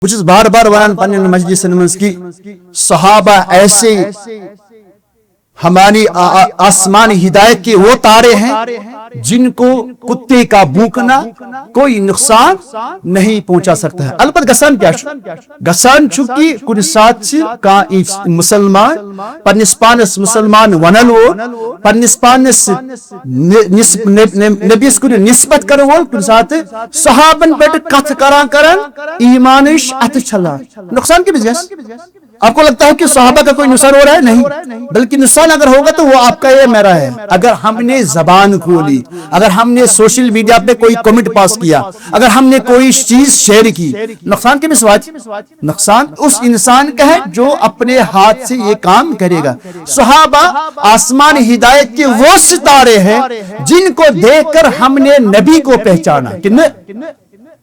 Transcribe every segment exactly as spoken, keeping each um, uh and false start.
بہٕ چھُس بار بار ونان پننٮ۪ن مجلسن منٛز کہ صحابہ ایسے ہماری آ-، آ-، آسمان ہدایت کے وہ تارے ہیں جن کو کتے کا بھونکنا کوئی نقصان نہیں پہنچا سکتا ہے۔ البتہ گژھان کیا چھُ؟ گژھان چھُ کہ کُنہِ ساتہٕ چھِ کانٛہہ اِنس-، مسلمان پننِس پانس مسلمان ونن وول، پننِس پانس نِ-، نِس-، نب-، نب-، نبیس کُن نسبت کرن وول، کُنہِ ساتہٕ صحابن پٮ۪ٹھ کتھ کران کران ایمانٕچ اتھٕ چھلان۔ نقصان کٔمِس گژھِ؟ آپ کو لگتا ہے کہ صحابہ کا کوئی نقصان ہو رہا ہے؟ نہیں، بلکہ نقصان اگر ہوگا تو وہ آپ کا یا میرا ہے۔ اگر ہم نے زبان کھولی، اگر ہم نے سوشل میڈیا پہ کوئی کمنٹ پاس کیا، اگر ہم نے کوئی چیز شیئر کی، نقصان کٔمِس واتہِ؟ نقصان اس انسان کا ہے جو اپنے ہاتھ سے یہ کام کرے گا۔ صحابہ آسمان ہدایت کے وہ ستارے ہیں جن کو دیکھ کر ہم نے نبی کو پہچانا۔ کہ نہ،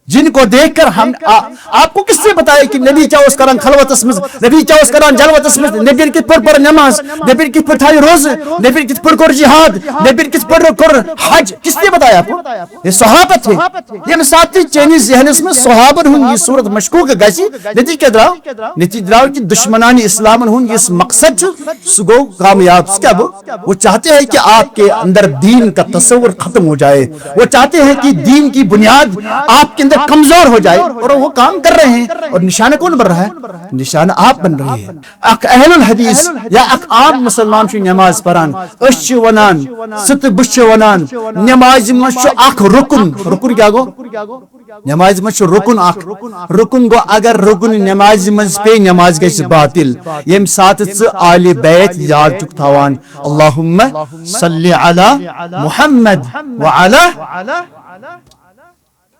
جن کو دیکھ کر ہم، آ-، آپ کو کس نے بتایا کہ نبی کیا اوس کران خلوتس منٛز، نبی کیا اوس کران جلوتس منٛز، نبی کِتھ پٲٹھۍ پٔر نماز، نبی کِتھ پٲٹھۍ تھایہِ روزٕ، نبی کِتھ پٲٹھۍ کوٚر جہاد، نبی کِتھ پٲٹھۍ کوٚر حج، کس نے بتایا آپ کو؟ یہ صحابہ تھے۔ ییٚمہِ ساتہٕ تہِ چٲنِس ذہنس منٛز صحابن ہُنٛد یہِ صورت مشکوک گژھِ، نتیجہ کیا درٛاو؟ نتیجہ درٛاو کہ دشمنان اسلامن ہُنٛد یُس مقصد چھُ، سُہ گوٚو کامیاب۔ سُہ کیا گوٚو؟ وہ چاہتے ہیں کہ آپ کے اندر دین کا تصور ختم ہو جائے، وہ چاہتے ہیں کہ دین کی بنیاد آپ کے اندر کمزور ہو جائے، اور وہ کام کر رہے ہیں۔ اور نشانہ کون بن رہا ہے؟ نشانہ آپ بن رہے ہیں۔ اکھ اہل الحدیث یا اکھ عام مسلمان چھُ نماز پران، أسۍ چھِ ونان، ژٕ تہٕ بہٕ چھِ ونان، نمازِ منٛز چھُ اکھ رکن۔ رکن کیا گوٚو؟ نمازِ منٛز چھُ رکن اکھ۔ رکن گوٚو، اگر رکن نمازِ منٛز پیٚیہِ، نماز گژھِ باطل۔ ییٚمہِ ساتہٕ ژٕ آلِ بیت یاد چھُکھ تھاوان، اللہم صلی علی محمد وعلی،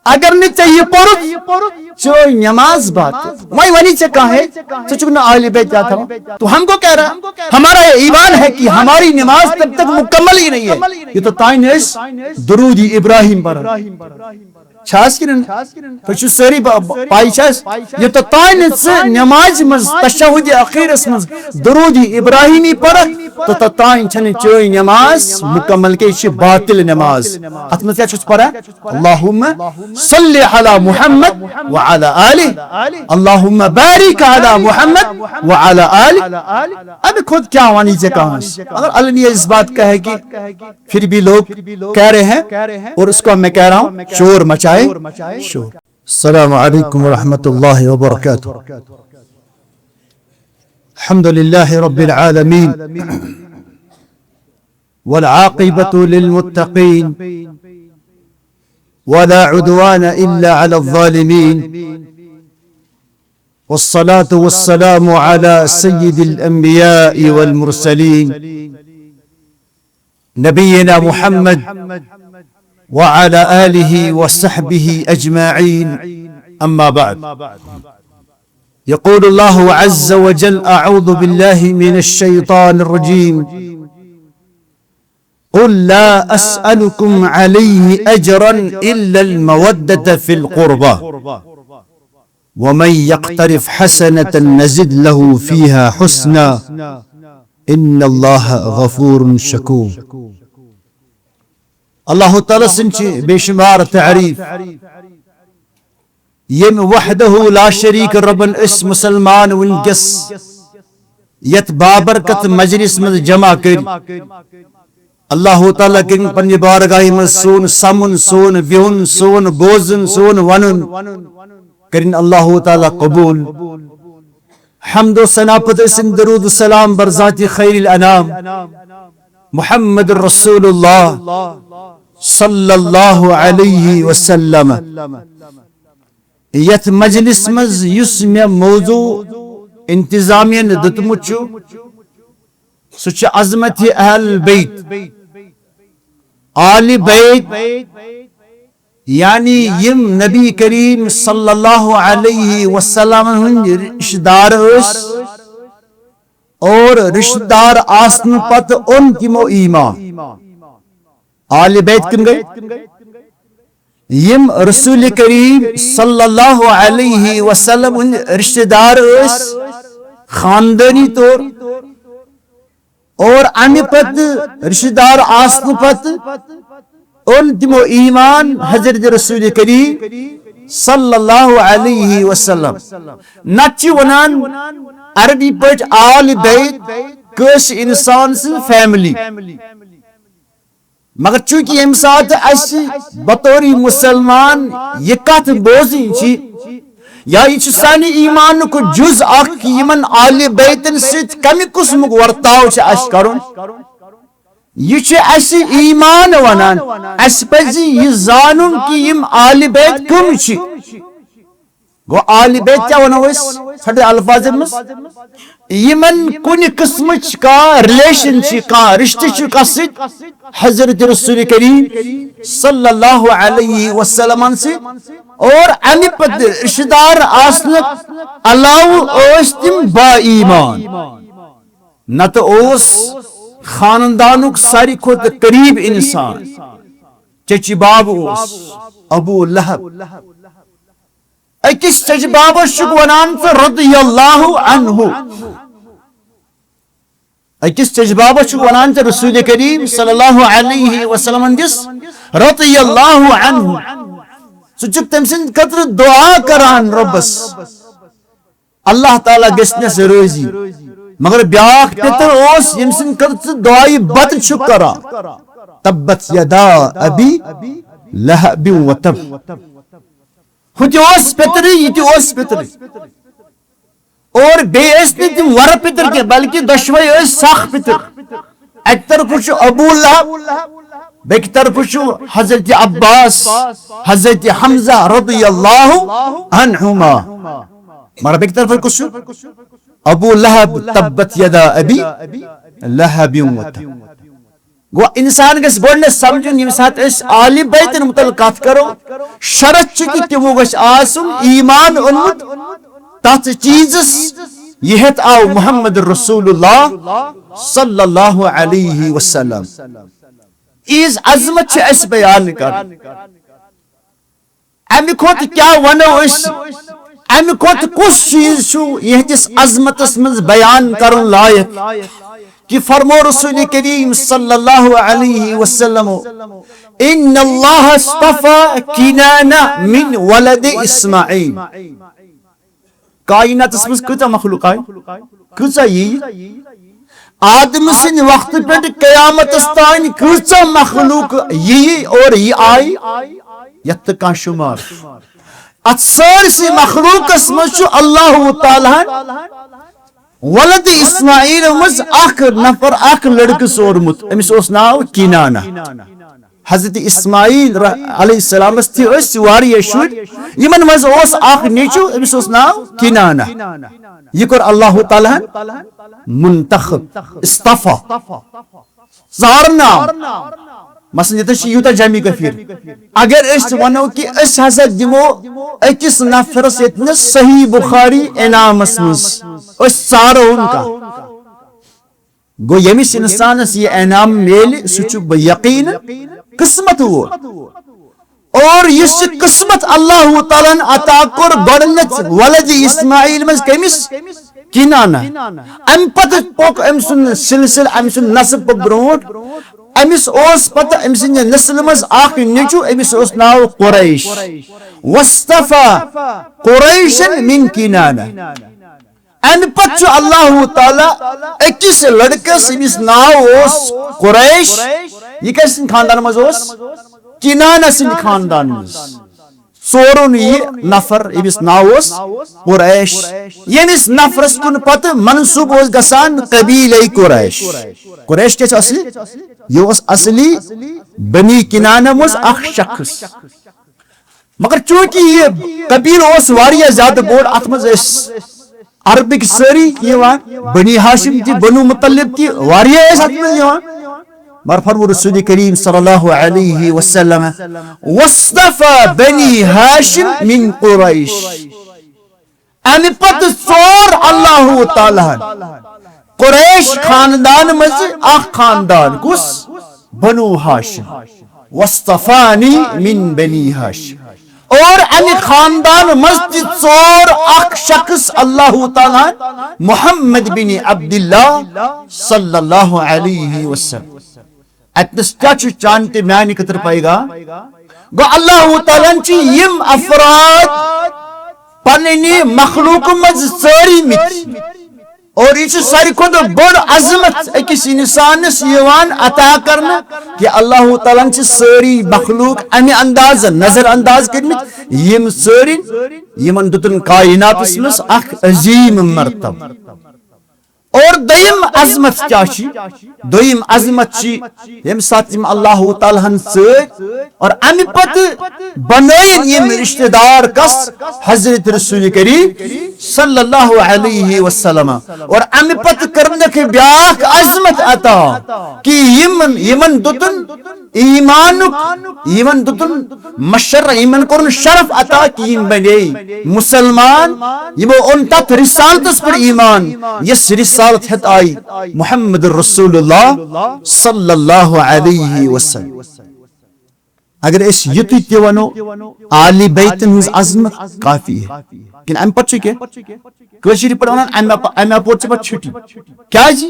اگر نہٕ ژےٚ یہِ پوٚرُتھ، چٲنۍ نماز باطل۔ وۄنۍ ونی ژےٚ کانٛہہ، ہے، ژٕ چھُکھ نہٕ آلِ بیت یاد تھاوان۔ تو ہم کو کہہ رہا، ہمارا یہ ایمان ہے کہ ہماری نماز تب تک مکمل ہی نہیں ہے، یوٚتتھ تام نہٕ أسۍ درود ابراہیم پرو۔ چھا حظ کِنہٕ نہٕ؟ تُہۍ چھِو سٲری با-، با-، پاے چھا حظ؟ یوٚتتھ تام نہٕ ژٕ نمازِ منٛز تشہد اخیرس منٛز درود ابراہیمی پرکھ، توٚتتھ تام چھنہٕ چٲنۍ نماز مکمل کینٛہہ، یہِ چھِ باطل نماز۔ اتھ منٛز کیٛاہ چھُس پران؟ اللہم صلی علی محمد وعلی آلہ، اللہم بارک علی محمد وعلی آلہ۔ امہِ کھۄتہٕ کیٛاہ وَنہٕ ژےٚ کانٛہہ؟ اگر المیہ اس بات کا ہے کہ پھر بھی لوگ کہہ رہے ہیں اور اس کو میں کہہ رہا ہوں، شور مچائے شور۔ السلام عليكم ورحمة الله وبركاته. الحمد لله رب العالمين، والعاقبة للمتقين، ولا عدوان إلا على الظالمين، والصلاة والسلام على سيد الأنبياء والمرسلين، نبينا محمد وعلى آله وصحبه أجمعين. أما بعد، يقول الله عز وجل: أعوذ بالله من الشيطان الرجيم. قل لا أسألكم عليه أجرا إلا المودة في القربى، ومن يقترف حسنة نزد له فيها حسنا، إن الله غفور شكور. اللہ تعالیٰ سٕنٛز چھِ بے شمار تعریف، ییٚمۍ وحدہ لا شریک ربن أسۍ مسلمان وٕنکیٚس یتھ بابرکت مجلس منٛز جمع کٔرۍ۔ اللہ تعالیٰ کٔرِن پننہِ بارگاہہِ منٛز سون سمُن، سون بِہُن، سون بوزُن، سون ونُن کٔرِن اللہ تعالیٰ قبول۔ حمد و ثنا پتہٕ ٲسِن درود و سلام بر ذات خیر الانام محمد رسول اللہ صلی اللہ علیہ وسلم۔ یتھ مجلس منٛز یُس مےٚ موضوع انتظامیہ دیُتمُت چھُ، سُہ چھُ عظمت اہل بیت، آل بیت، یعنی یِم نبی کریم صلی اللہ علیہ وسلم ہٕنٛدۍ رشتہٕ دار ٲسۍ اور رشتہٕ دار آسنہٕ پتہٕ اوٚن تِمو ایمان۔ آل بیت کم گٔے؟ یِم رسول کریم صلی اللہ علیہ وسلم ہٕنٛدۍ رشتہٕ دار ٲسۍ خاندٲنی طور، اور امہِ پتہٕ رشتہٕ دار آسنہٕ پتہٕ اوٚن تِمو ایمان حضرت رسول کریم صلی اللہ علیہ وسلم۔ نتہٕ چھِ ونان عربی پٲٹھۍ آل بیت کٲنٛسہِ انسان سٕنٛز فیملی۔ مگر چونکہ ییٚمہِ ساتہٕ اسہِ بطور مسلمان یہِ کتھ بوزٕنۍ چھِ، یا یہِ چھُ سانہِ ایمانُک جز اکھ، کہ یِمن آل بیتن سۭتۍ کمہِ قٕسمُک ورتاو چھُ اسہِ کرُن، یہِ چھُ اسہِ ایمان ونان۔ اسہِ پزِ یہِ زانُن کہ یِم آل بیت کم چھِ۔ گوٚو آل بیت کیٛاہ ونو أسۍ؟ ژھٹہٕ الفاظن منٛز، یِمن کُنہِ قٕسمٕچ کانٛہہ ریلیشن چھِ، کانٛہہ رشتہٕ چھُ کس سۭتۍ؟ حضرت رسول کریم صلی اللہ علیہ وسلمن سۭتۍ۔ اور امہِ پتہٕ رشتہٕ دار آسنہٕ علاوٕ ٲسۍ تِم با ایمان۔ نتہٕ اوس خاندانُک ساروی کھۄتہٕ قریب انسان چچہِ باب اوس ابو لہب۔ أکِس چچہِ بابس چھُکھ ونان ژٕ رضی اللہ عنہ۔ أکِس چچہِ بابس چھُکھ ونان ژٕ رسول کریم صلی اللہ علیہ وسلم دِس رضی اللہ عنہ۔ ژٕ چھُکھ تٔمۍ سٕنٛدِ خٲطرٕ دعا کران رۄبس، اللہ تعالیٰ گژھنس رٲضی۔ مگر بیاکھ پِتر اوس، ییٚمہِ سٕنٛدِ خٲطرٕ ژٕ دعایہِ بتہٕ چھُکھ کران۔ تبت یدا ابی لہب و تب۔ ہُہ تہِ اوس پِترٕے، یہِ تہِ اوس پِترٕے۔ اور بیٚیہِ ٲسۍ نہٕ تِم وَرٕ پِتٕر کینٛہہ، بلکہِ دۄشوَے ٲسۍ سَخ پِتٕر۔ اَکہِ طرفہٕ چھُ ابو لہب، بیٚکہِ طرفہٕ چھُ حضرت عباس، حضرت حمزہ رضی اللہ عنہما۔ مگر بیٚکہِ طرفہٕ کُس چھُ؟ ابو لہب، تبت یدا ابی لہب و تب۔ گوٚو، انسان گژھِ گۄڈٕنیتھ سمجھُن، ییٚمہِ ساتہٕ أسۍ آلِ بیتن متعلق کتھ کرو، شرط چھُ کہِ تِمو گژھِ آسُن ایمان اوٚنمُت تتھ چیٖزس، یہِ ہٮ۪تھ آو محمد رسول اللہ صلی اللہ علیہ وسلم۔ یِہٕنٛز عظمت چھِ اَسہِ بیان کرٕنۍ۔ امہِ کھۄتہٕ کیٛاہ ونو أسۍ؟ امہِ کھۄتہٕ کُس چیٖز چھُ یِہنٛدِس عظمتس منٛز بیان کرُن لایق؟ کہ فرمو رسول کریم صلی اللہ علیہ وسلم، ان اللہ اصطفى کنانہ من ولد اسماعیل۔ کائناتس منٛز کۭژاہ مخلوق آیہِ؟ کۭژاہ یی؟ آدم سٕنٛدِ وقتہٕ پٮ۪ٹھ قیامتس تام کۭژاہ مخلوق یی اور یہِ آیہِ، یتھ نہٕ کانٛہہ شمار۔ اتھ سٲرسٕے مخلوقس منٛز چھُ اللہ تعالیٰ ہن ولد اسماعیل منٛز اکھ نفر، اکھ لڑکہٕ سورمُت، أمِس اوس ناو کنانہ۔ حضرت اسماعیل ر-، علیہ السلامس تہِ ٲسۍ واریاہ شُرۍ، یِمن منٛز اوس اکھ نیٚچو، أمِس اوس ناو کنانہ۔ یہِ کوٚر اللہ تعالیٰ ہن منتخب، اصطفیٰ، ژارناو۔ مثلاً ییٚتٮ۪س چھِ یوٗتاہ جمع کثیر، اگر أسۍ ونو کہِ أسۍ ہسا دِمو أکِس نفرس ییٚتہِ نہٕ صحیح بخاری انعامس منٛز، أسۍ ژارو ہُن کانٛہہ۔ گوٚو، ییٚمِس انسانس یہِ انعام میلہِ، سُہ چھُ بہ یقین قسمت وول۔ اور یُس یہِ قسمت اللہ تعالیٰ ہن عطا کوٚر گۄڈٕنیتھ ولد اسماعیل منٛز کٔمِس؟ کنانہ۔ امہِ پتہٕ پوٚک أمۍ سُنٛد سلسلہٕ، أمۍ سُنٛد نسب پوٚک برونٛٹھ۔ أمِس اوس پتہٕ أمۍ سٕنٛدِ نسلہِ منٛز اکھ نیٚچو، أمِس اوس ناو قریش۔ واصطفى قريشا من كنانة۔ امہِ پتہٕ چھُ اللہ تعالیٰ أکِس لڑکس، ییٚمِس ناو اوس قریش، یہِ کٔمۍ سٕنٛدِ خاندان منٛز اوس؟ کنانہ سٕنٛدِ خاندان منٛز۔ ژورُن یہِ نفر، ییٚمِس ناو اوس قریش، ییٚمِس نفرس کُن پتہٕ منسوب اوس گژھان قبیلے قریش۔ قریش کیٛاہ چھُ اصلی؟ یہِ اوس اصلی بنی کنانہ منٛز اکھ شخص۔ مگر چونکہ یہِ قبیلہٕ اوس واریاہ زیادٕ بوٚڑ، اتھ منٛز ٲسۍ عربٕکۍ سٲری یِوان، بنی ہاشم تہِ، بنو مطلب تہِ، واریاہ ٲسۍ اتھ منٛز یِوان۔ مگر فرمو رسول کریم صلی اللہ علیہ وسلم، واصطفى بني هاشم من قريش۔ امہِ پتہٕ ژور اللہ تعالیٰ ہن قریش خاندان منٛز اکھ خاندان، کُس؟ بنو ہاشم۔ واصطفاني من بني هاشم۔ اور امہِ خاندان منٛز تہِ ژور اکھ شخص اللہ تعالیٰ ہن محمد بن عبداللہ صلی اللہ علیہ وسلم۔ اتنس کیٛاہ چھُ چانہِ تہٕ میانہِ خٲطرٕ پیغام؟ گوٚو، اللہ تعالیٰ ہن چھِ یِم افراد پننہِ مخلوق منٛز ژٲرۍ مٕتۍ۔ اور یہِ چھُ ساروی کھۄتہٕ بٔڑ عظمت أکِس انسانس یِوان عطا کرنہٕ، کہِ اللہ تعالیٰ ہن چھِ سٲری مخلوق امہِ انداز نظر انداز کٔرمٕتۍ، یِم ژٲرۍ یِمن دِتُن کائناتس منٛز اکھ عظیم مرتبہ۔ اور دوٚیِم عظمت کیٛاہ چھِ؟ دوٚیِم عظمت چھِ ییٚمہِ ساتہٕ یِم اللہ تعالیٰ ہن ژٲرۍ اور امہِ پتہٕ بنٲیِن یِم رشتہٕ دار کس؟ حضرت رسول کریم صلی اللہ علیہ وسلم۔ اور امہِ پتہٕ کٔرنکھ بیاکھ عظمت عطا، کہِ یِمن، یِمن دِتُن ایمانُک، یِمن دِتُن مشر، یِمن کوٚرُن شرف عطا، کہِ یِم بنے مسلمان، یِمو اوٚن تتھ رسالتس پٮ۪ٹھ ایمان، یس رسالت ہیتھ آیہِ محمد رسول اللہ صلی اللہ علیہ وسلم۔ اگر أسۍ یُتُے تہِ ونو، آلِ بیتن ہٕنٛز عظمت کافی ہے۔ کِنہٕ امہِ پتہٕ چھُ کینٛہہ؟ کٲشِر پٲٹھۍ ونان، امہِ اپ-، امہِ اپور چھِ پتہٕ چھُٹی۔ کیازِ؟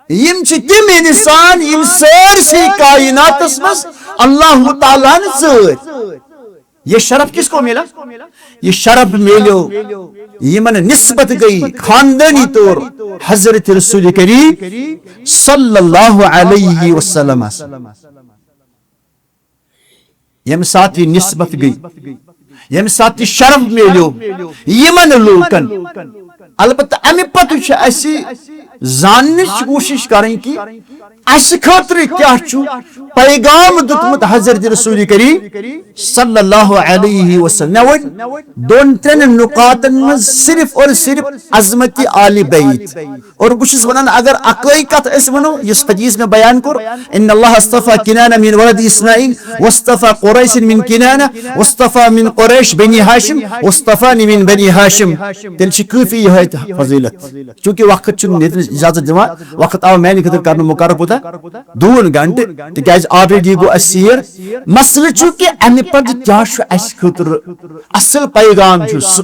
یِم چھِ تِم انسان، یِم سٲرسٕے کائناتس منٛز اللہ تعالیٰ ہن ژٲرۍ۔ یہ شرف کس کو ملا؟ یہ شرف ملیو یمن نسبت گئی خاندانی طور حضرت رسول کریم صلی اللہ علیہ وسلم۔ ییٚمہِ ساتہٕ یہِ نسبت گٔے، ییٚمہِ ساتہٕ یہِ شرف میلیو یِمن لوٗکن، البتہ امہِ پتہٕ چھِ اسہِ زاننٕچ کوٗشش کرٕنۍ کہِ اسہِ خٲطرٕ کیٛاہ چھُ پیغام دیُتمُت حضرت رسول کریم صلی اللہ علیہ وسلم۔ مےٚ ووٚن دۄن ترٛٮ۪ن نُقاطن منٛز صرف اور صرف عظمت آل بیت۔ اور بہٕ چھُس وَنان، اگر اَکٲے کَتھ أسۍ وَنو، یُس حدیث مےٚ بیان کوٚر، "ان اللہ اصطفیٰ کنانہ من ولد اسماعیل، واصطفیٰ قریش من کنانہ، واصطفیٰ من قریش بنی ہاشم، واصطفیٰنی من بنی ہاشم"، تیٚلہِ چھِ کٲفی یِہوٚے تہِ فضیلت۔ چوٗنٛکہِ وقت چھُنہٕ ییٚتہِ اجازت دِوان، وقت آو میانہِ خٲطرٕ کرنہٕ مُقرر کوٗتاہ؟ دوٗن گھنٹہٕ، تِکیازِ already گوٚو اَسہِ ژیر۔ مسلہٕ چھُ کہِ اَمہِ پتہٕ کیٛاہ چھُ اَسہِ خٲطرٕ اصل پیغام چھُ سُہ۔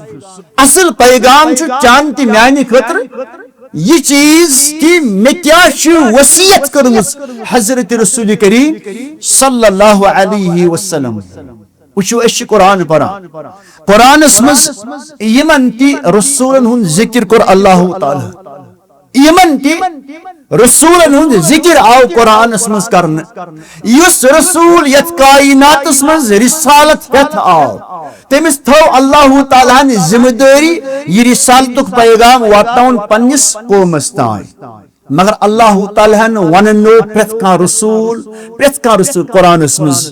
اصل پیغام چھُ چانہِ تہِ میانہِ خٲطرٕ یہِ چیز کہِ مےٚ کیٛاہ چھِ وصیت کٔرمٕژ حضرت رسول کریم صلی اللہ علیہ وسلم۔ وٕچھِو، أسۍ چھِ قرآن پران۔ قرآنس منٛز یِمن تہِ رسولن ہُنٛد ذکر کوٚر اللہ تعالیٰ۔ یِمن تہِ رسولن ہُنٛد ذکر آو قرآنس منٛز کرنہٕ۔ یُس رسول یتھ کائناتس منٛز رسالت ہٮ۪تھ آو، تٔمِس تھٲو اللہ تعالیٰ ہن ذمہٕ دٲری یہِ رسالتُک پیغام واتناوُن پننِس قومس تام۔ مگر اللہ تعالیٰ ہن وننو پرٛٮ۪تھ کانٛہہ رسول، پرٛٮ۪تھ کانٛہہ رسول قرآنس منٛز،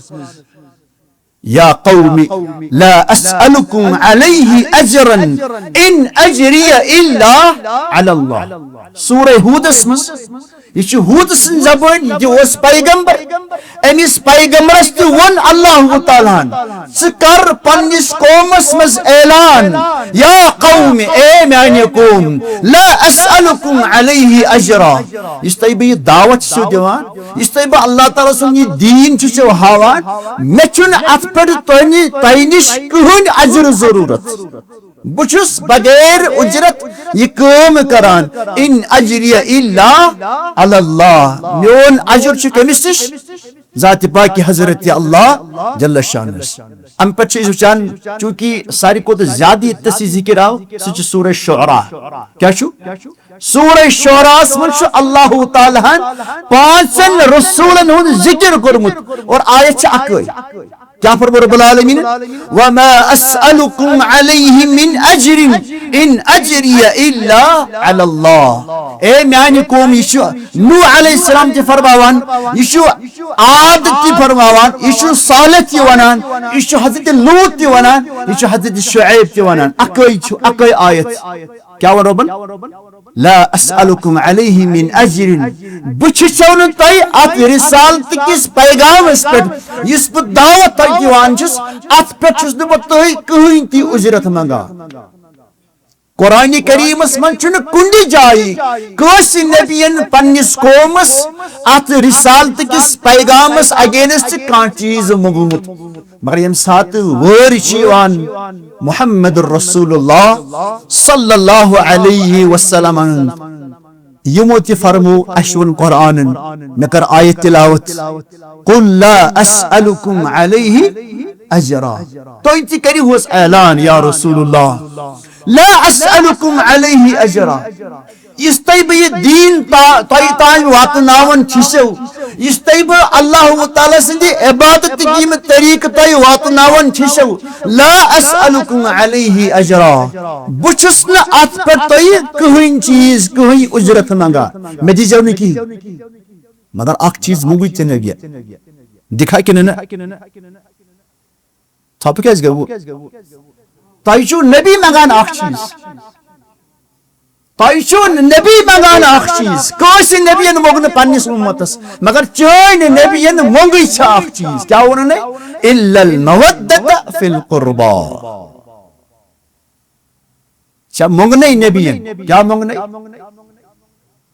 "یا قوم لا اسألکم علیہ اجرا ان اجری الا علی اللہ۔" سورہ ہودس منٛز، یہِ چھُ ہود سٕنٛز زبٲنۍ، یہِ تہِ اوس پیغمبر۔ أمِس پیغمبرس تہِ ووٚن اللہ تعالیٰ ہن، "ژٕ کر پننِس قومس منٛز اعلان، یا قوم، اے میانہِ قوم، لا اسألکم علیہ اجرا۔" یُس تۄہہِ بہٕ یہِ دعوت چھُسو دِوان، یُس تۄہہِ بہٕ اللہ تعالیٰ سُنٛد یہِ دیٖن چھُسو ہاوان، مےٚ چھُنہٕ اتھ پٮ۪ٹھ تۄہہِ نہِ-، تۄہہِ نِش کٕہٕنۍ اجر ضروٗرت۔ بہٕ چھُس بغیر اجرت یہِ کٲم کران۔ ان اجری الا علی اللہ۔ میون اجر چھُ کٔمِس نِش؟ ذات پاک حضرت اللہ جل شانس۔ امہِ پتہٕ چھِ أسۍ وٕچھان، چوٗنٛکہِ ساروی کھۄتہٕ زیادٕ ییٚتہِ تس یہِ ذکر آو، سُہ چھُ سورہ شعراء۔ کیٛاہ چھُ؟ سورہ شعراء ہس منٛز چھُ اللہ تعالیٰ ہن پانٛژن رسولن ہُنٛد ذکر کوٚرمُت اور آیت چھِ اکٲے۔ کیٛاہ فرموو رب العالمین؟ "وما اسألکم علیہ من اجر ان اجری الا علی اللہ۔" اے میانہِ قوم، یہِ چھُ نوح علیہ السلام تہِ فرماوان، یہِ چھُ عاد تہِ فرماوان، یہِ چھُ صالح تہِ ونان، یہِ چھُ حضرت لوط تہِ ونان، یہِ چھُ حضرت شعیب تہِ ونان۔ اکٲے چھُ، اکٲے آیت۔ کیٛاہ ووٚن رۄبن؟ "لا اسألکم علیہ من اجر۔" بہٕ چھُسو نہٕ تۄہہِ اتھ رسالت کِس پیغامس پٮ۪ٹھ، یُس بہٕ دعوت تۄہہِ دِوان چھُس، اتھ پٮ۪ٹھ چھُس نہٕ بہٕ تۄہہِ کٕہٕنۍ تہِ اجرت منگان۔ قرآن کریمس منٛز چھُنہٕ کُنہِ جایہِ کٲنٛسہِ نبین پننِس قومس اتھ رسالت کِس پیغامس against کانٛہہ چیز موٚنگمُت۔ مگر ییٚمہِ ساتہٕ وٲرۍ چھِ یِوان محمد رسول اللہ صلی اللہ علیہ وسلم، یِمو تہِ فرمو، اَسہِ ووٚن قرآنن، مےٚ کٔر آیت تلاوت، "قل لا اسألكم عليه اجرا"۔ تُہۍ تہِ کٔرِو حظ اعلان، یا رسول اللہ، "لا اسألكم عليه اجرا"۔ یُس تۄہہِ بہٕ یہِ دیٖن تا-، تۄہہِ تام واتناوان چھِسو، یُس تۄہہِ بہٕ اللہ تعالیٰ سٕنٛدِ عبادت ییٚمہِ طریٖقہٕ تۄہہِ واتناوان چھِسو، "لا اسألكم عليه اجرا"، بہٕ چھُس نہٕ اتھ پٮ۪ٹھ تۄہہِ کٕہٕنۍ چیٖز، کٕہٕنۍ اُجرت منٛگان، مےٚ دیٖزیو نہٕ کِہیٖنۍ۔ مگر اکھ چیٖز مونگُے ژےٚ نبی، دِکھا کِنہٕ نہ؟ ژھۄپہٕ کیٛازِ گٔیوٕ؟ تۄہہِ چھُو نبی منٛگان اکھ چیٖز، تۄہہِ چھُو نبی منٛگان اکھ چیٖز، کٲنٛسہِ نبیَن موٚنگ نہٕ پننِس اُمتس، مگر چٲنۍ نبیَن موٚنگٕے چھِ اکھ چیٖز۔ کیٛاہ ووٚنُن أمۍ؟ "الا المودة في القربى"۔ چھا موٚنگنَے نبیَن؟ کیٛاہ موٚنگنَے؟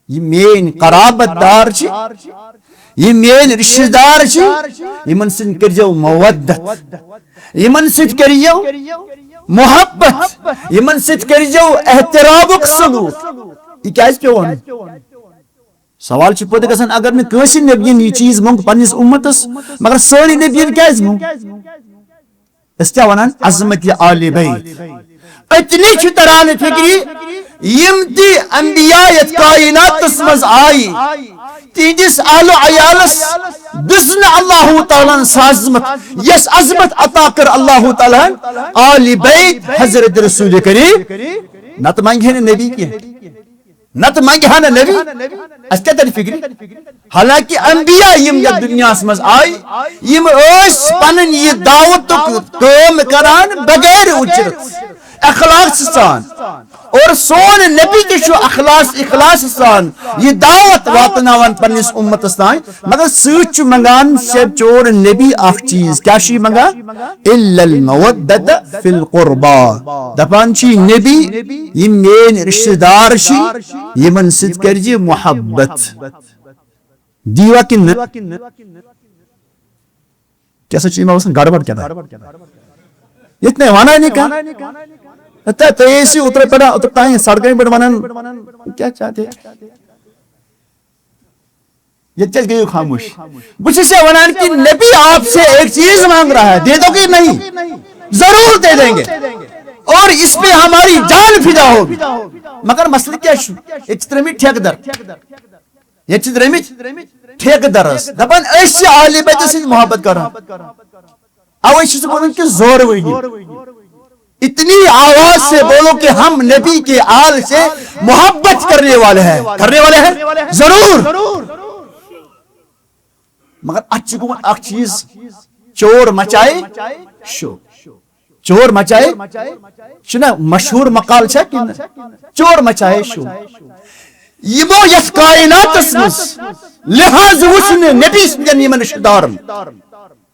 یہِ میٲنۍ قرابت دار چھِ، یہِ میٲنۍ رشتہٕ دار چھِ، یِمن سۭتۍ کٔرۍزیو مودت، یِمن سۭتۍ کٔرۍزیو محبت، یِمن سۭتۍ کٔرۍزیو احترامُک سلوک۔ یہِ کیازِ پیوٚو وَنُن؟ سوال چھُ پٲدٕ گژھان، اگر نہٕ کٲنٛسہِ نبیَن یہِ چیٖز موٚنگ پننِس اُمتس، مگر سٲنۍ نبیَن کیازِ موٚنگ؟ أسۍ کیٛاہ وَنان؟ عظمت آل بیت۔ أتنی چھُ تران فکرِ، یِم تہِ انبیاء یَتھ کائناتس منٛز آیہِ، تِہنٛدِس اہل و عیالس دِژ نہٕ اللہ تعالیٰ ہن سۄ عظمت، یۄس عظمت عطا کٔر اللہ تعالیٰ ہن آل بیت حضرت رسول کریم۔ نتہٕ منگہِ ہے نہٕ نبی کینٛہہ۔ نتہٕ منگہِ ہا نہٕ نبی، اَسہِ کیٛاہ تَرِ فِکرِ؟ حالانکہ انبیاء یِم یَتھ دُنیاہَس منٛز آے، یِم ٲسۍ پَنٕنۍ یہِ دعوتُک کٲم کران بغیر اُجرت، اخلاص سان۔ اور سون نبی تہِ چھُ اخلاص، اخلاص سان یہِ دعوت واتناوان پننِس اُمتَس تام۔ مگر سۭتۍ چھُ منگان شاید چون نبی اکھ چیٖز۔ کیٛاہ چھُ یہِ منگان؟ الا المودة فی القربا۔ دپان چھُ یہِ نبی، یِم میٲنۍ رشتہٕ دار چھِ، یِمن سۭتۍ کٔرزِ محبت۔ دیوا کِنہٕ نہٕ؟ کیٛاہ سا چھُ یِمن آسان گڑبڑ کیٛاہ تام؟ ییٚتہِ نے ونان یہِ کانٛہہ۔ تہٕ تُہۍ ٲسِو اوترٕ پٮ۪ٹھ، اوترٕ تام سڑکن پٮ۪ٹھ ونان، کیا چاہتے ہیں؟ ییٚتہِ کیٛازِ گٔیِو خاموش؟ بہٕ چھُس ژےٚ وَنان کہ نبی آپ سے ایک چیز مانگ رہا ہے، دے دو کہ نہیں؟ ضرور دے دیں گے۔ اور اس پہ ہماری جان فدا ہوگی۔ مگر مسئلہٕ کیٛاہ چھُ؟ ییٚتہِ چھِ ترٛٲمٕتۍ ٹھیکہٕ در۔ ییٚتہِ چھِ ترٛٲمٕتۍ ٹھیکہٕ درس۔ دَپان أسۍ چھِ اہلِ بیتَس سۭتۍ محبت کران۔ اوے چھُس بہٕ وَنان کہِ زورٕ ؤنِو۔ اتنی آواز سے بولو کہ ہم نبی کے آل سے محبت کرنے والے ہیں۔ کرنے والے ہیں؟ ضرور۔ مگر اَتھ چھُ گوٚمُت اکھ چیٖز، چور مچائے شور۔ چور مچائے، چھُنہ مشہوٗر مقال چھا کِنہٕ؟ چور مچائے شور۔ یِمو یَتھ کائناتس منٛز لحاظ وٕچھ نہٕ نبی سٕنٛدٮ۪ن یِمن رشتہٕ دارن۔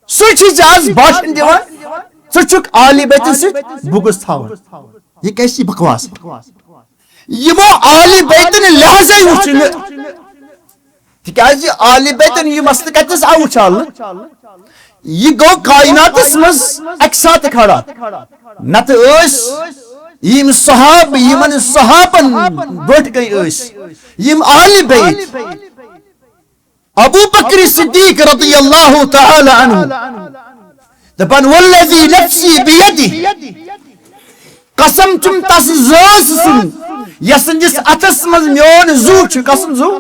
سُہ چھُ ژےٚ آز بھاشن دِوان، ژٕ چھُکھ اہلِ بیتَن سۭتۍ بغض تھاوان۔ یہِ کیٛاہ چھِ بکواس؟ یِمو اہلِ بیتَن لحاظے وُچھ نہٕ، تِکیٛازِ اہلِ بیتَن یہِ مسلہٕ کَتہِ نَس آو وُچھالنہٕ؟ یہِ گوٚو کائناتَس منٛز اَکہِ ساتہٕ کھڑا۔ نَتہٕ ٲسۍ یِم صحابہٕ، یِمن صحابن برٛونٛٹھ کَنہِ ٲسۍ یِم اہلِ بیت۔ ابو بکر صدیق رضی اللہ تعالی عنہ دپان، "والذی نفسی بیدہ"، قسم چھُم تس ذات سُنٛد، یس سٕنٛدِس اتھس منٛز میون زُو چھُ، قسم زُو۔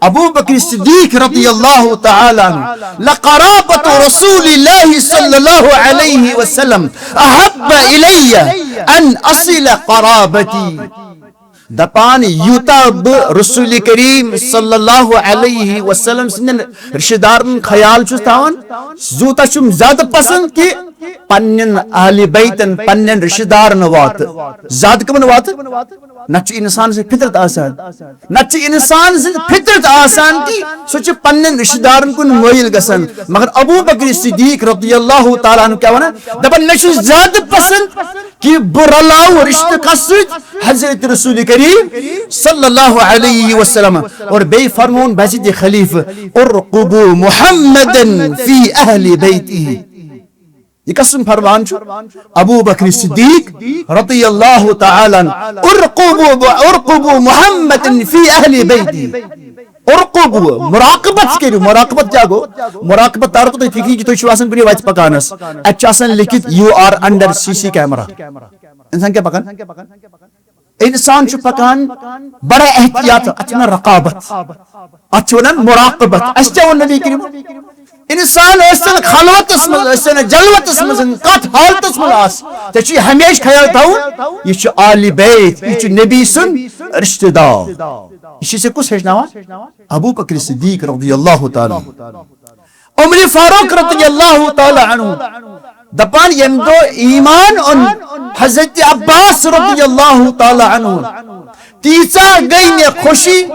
ابو بکر صدیق رضی اللہ تعالی عنہ، "لقرابۃ رسول اللہ صلی اللہ علیہ وسلم احب الی ان اصل قرابتی"۔ دپان، یوٗتاہ بہٕ رسول کریم صلی اللہ علیہ وسلم سٕنٛدٮ۪ن رشتہٕ دارن خیال چھُس تھاوان، یوٗتاہ چھُم زیادٕ پسند کہِ پننٮ۪ن اہلِ بیتن، پننٮ۪ن رشتہٕ دارن واتہٕ۔ زیادٕ کمن واتہٕ؟ نتہٕ چھُ انسان سٕنٛز فطرت آسان، نتہٕ چھُ انسان سٕنٛز فطرت آسان کہِ سُہ چھُ پننٮ۪ن رشتہٕ دارن کُن مٲیِل گژھان۔ مگر ابو بکر صدیق رضی اللہ تعالیٰ عنہ کیٛاہ ونان؟ دپان، مےٚ چھُ زیادٕ پسند کہ بہٕ رلاو رشتہٕ کس سۭتۍ؟ حضرت رسول کریم صلی اللہ علیہ وسلم۔ اور بیٚیہِ فرمون بحیثیت خلیفہ، "ارقبوا محمدا فی اہل بیتہ"۔ یہ کس سُنٛد فرمان چھُ؟ ابو بکر صدیق رضی اللہ تعالیٰ عنہ، "ارقبوا، ارقبوا محمدا فی اہل بیتی۔" ارقبوا، مراقبت کٔرِو۔ مراقبت کیٛاہ گوٚو؟ مراقبت تارو تُہۍ فکرِ کہِ تُہۍ چھِو آسان کُنہِ وتہِ پکان حظ۔ اتہِ چھُ آسان لیکھِتھ، "You are under C C camera۔" انسان کیٛاہ پکان؟ انسان چھُ پکان بڑا احتیاط، اتھ چھِ ونان رقابت، اتھ چھِ ونان مراقبت۔ اسہِ کیٛاہ ووٚن نبی کریم؟ انسان ٲسۍتن خلوتس منٛز، ٲسۍتن جلوتس منٛز، کتھ حالتس منٛز آس، ژےٚ چھُے ہمیشہِ خیال تھاوُن، یہِ چھُ آل بیت، یہِ چھُ نبی سُنٛد رشتہٕ دار۔ یہِ چھُ ژےٚ کُس ہیٚچھناوان؟ ابو بکر صدیق رضی اللہ تعالیٰ عنہ۔ عمر فاروق رضی اللہ تعالیٰ عنہ دپان، ییٚمہِ دۄہ ایمان اوٚن حضرت عباس رضی اللہ تعالیٰ عنہ، تیٖژاہ گٔے مےٚ خوشی،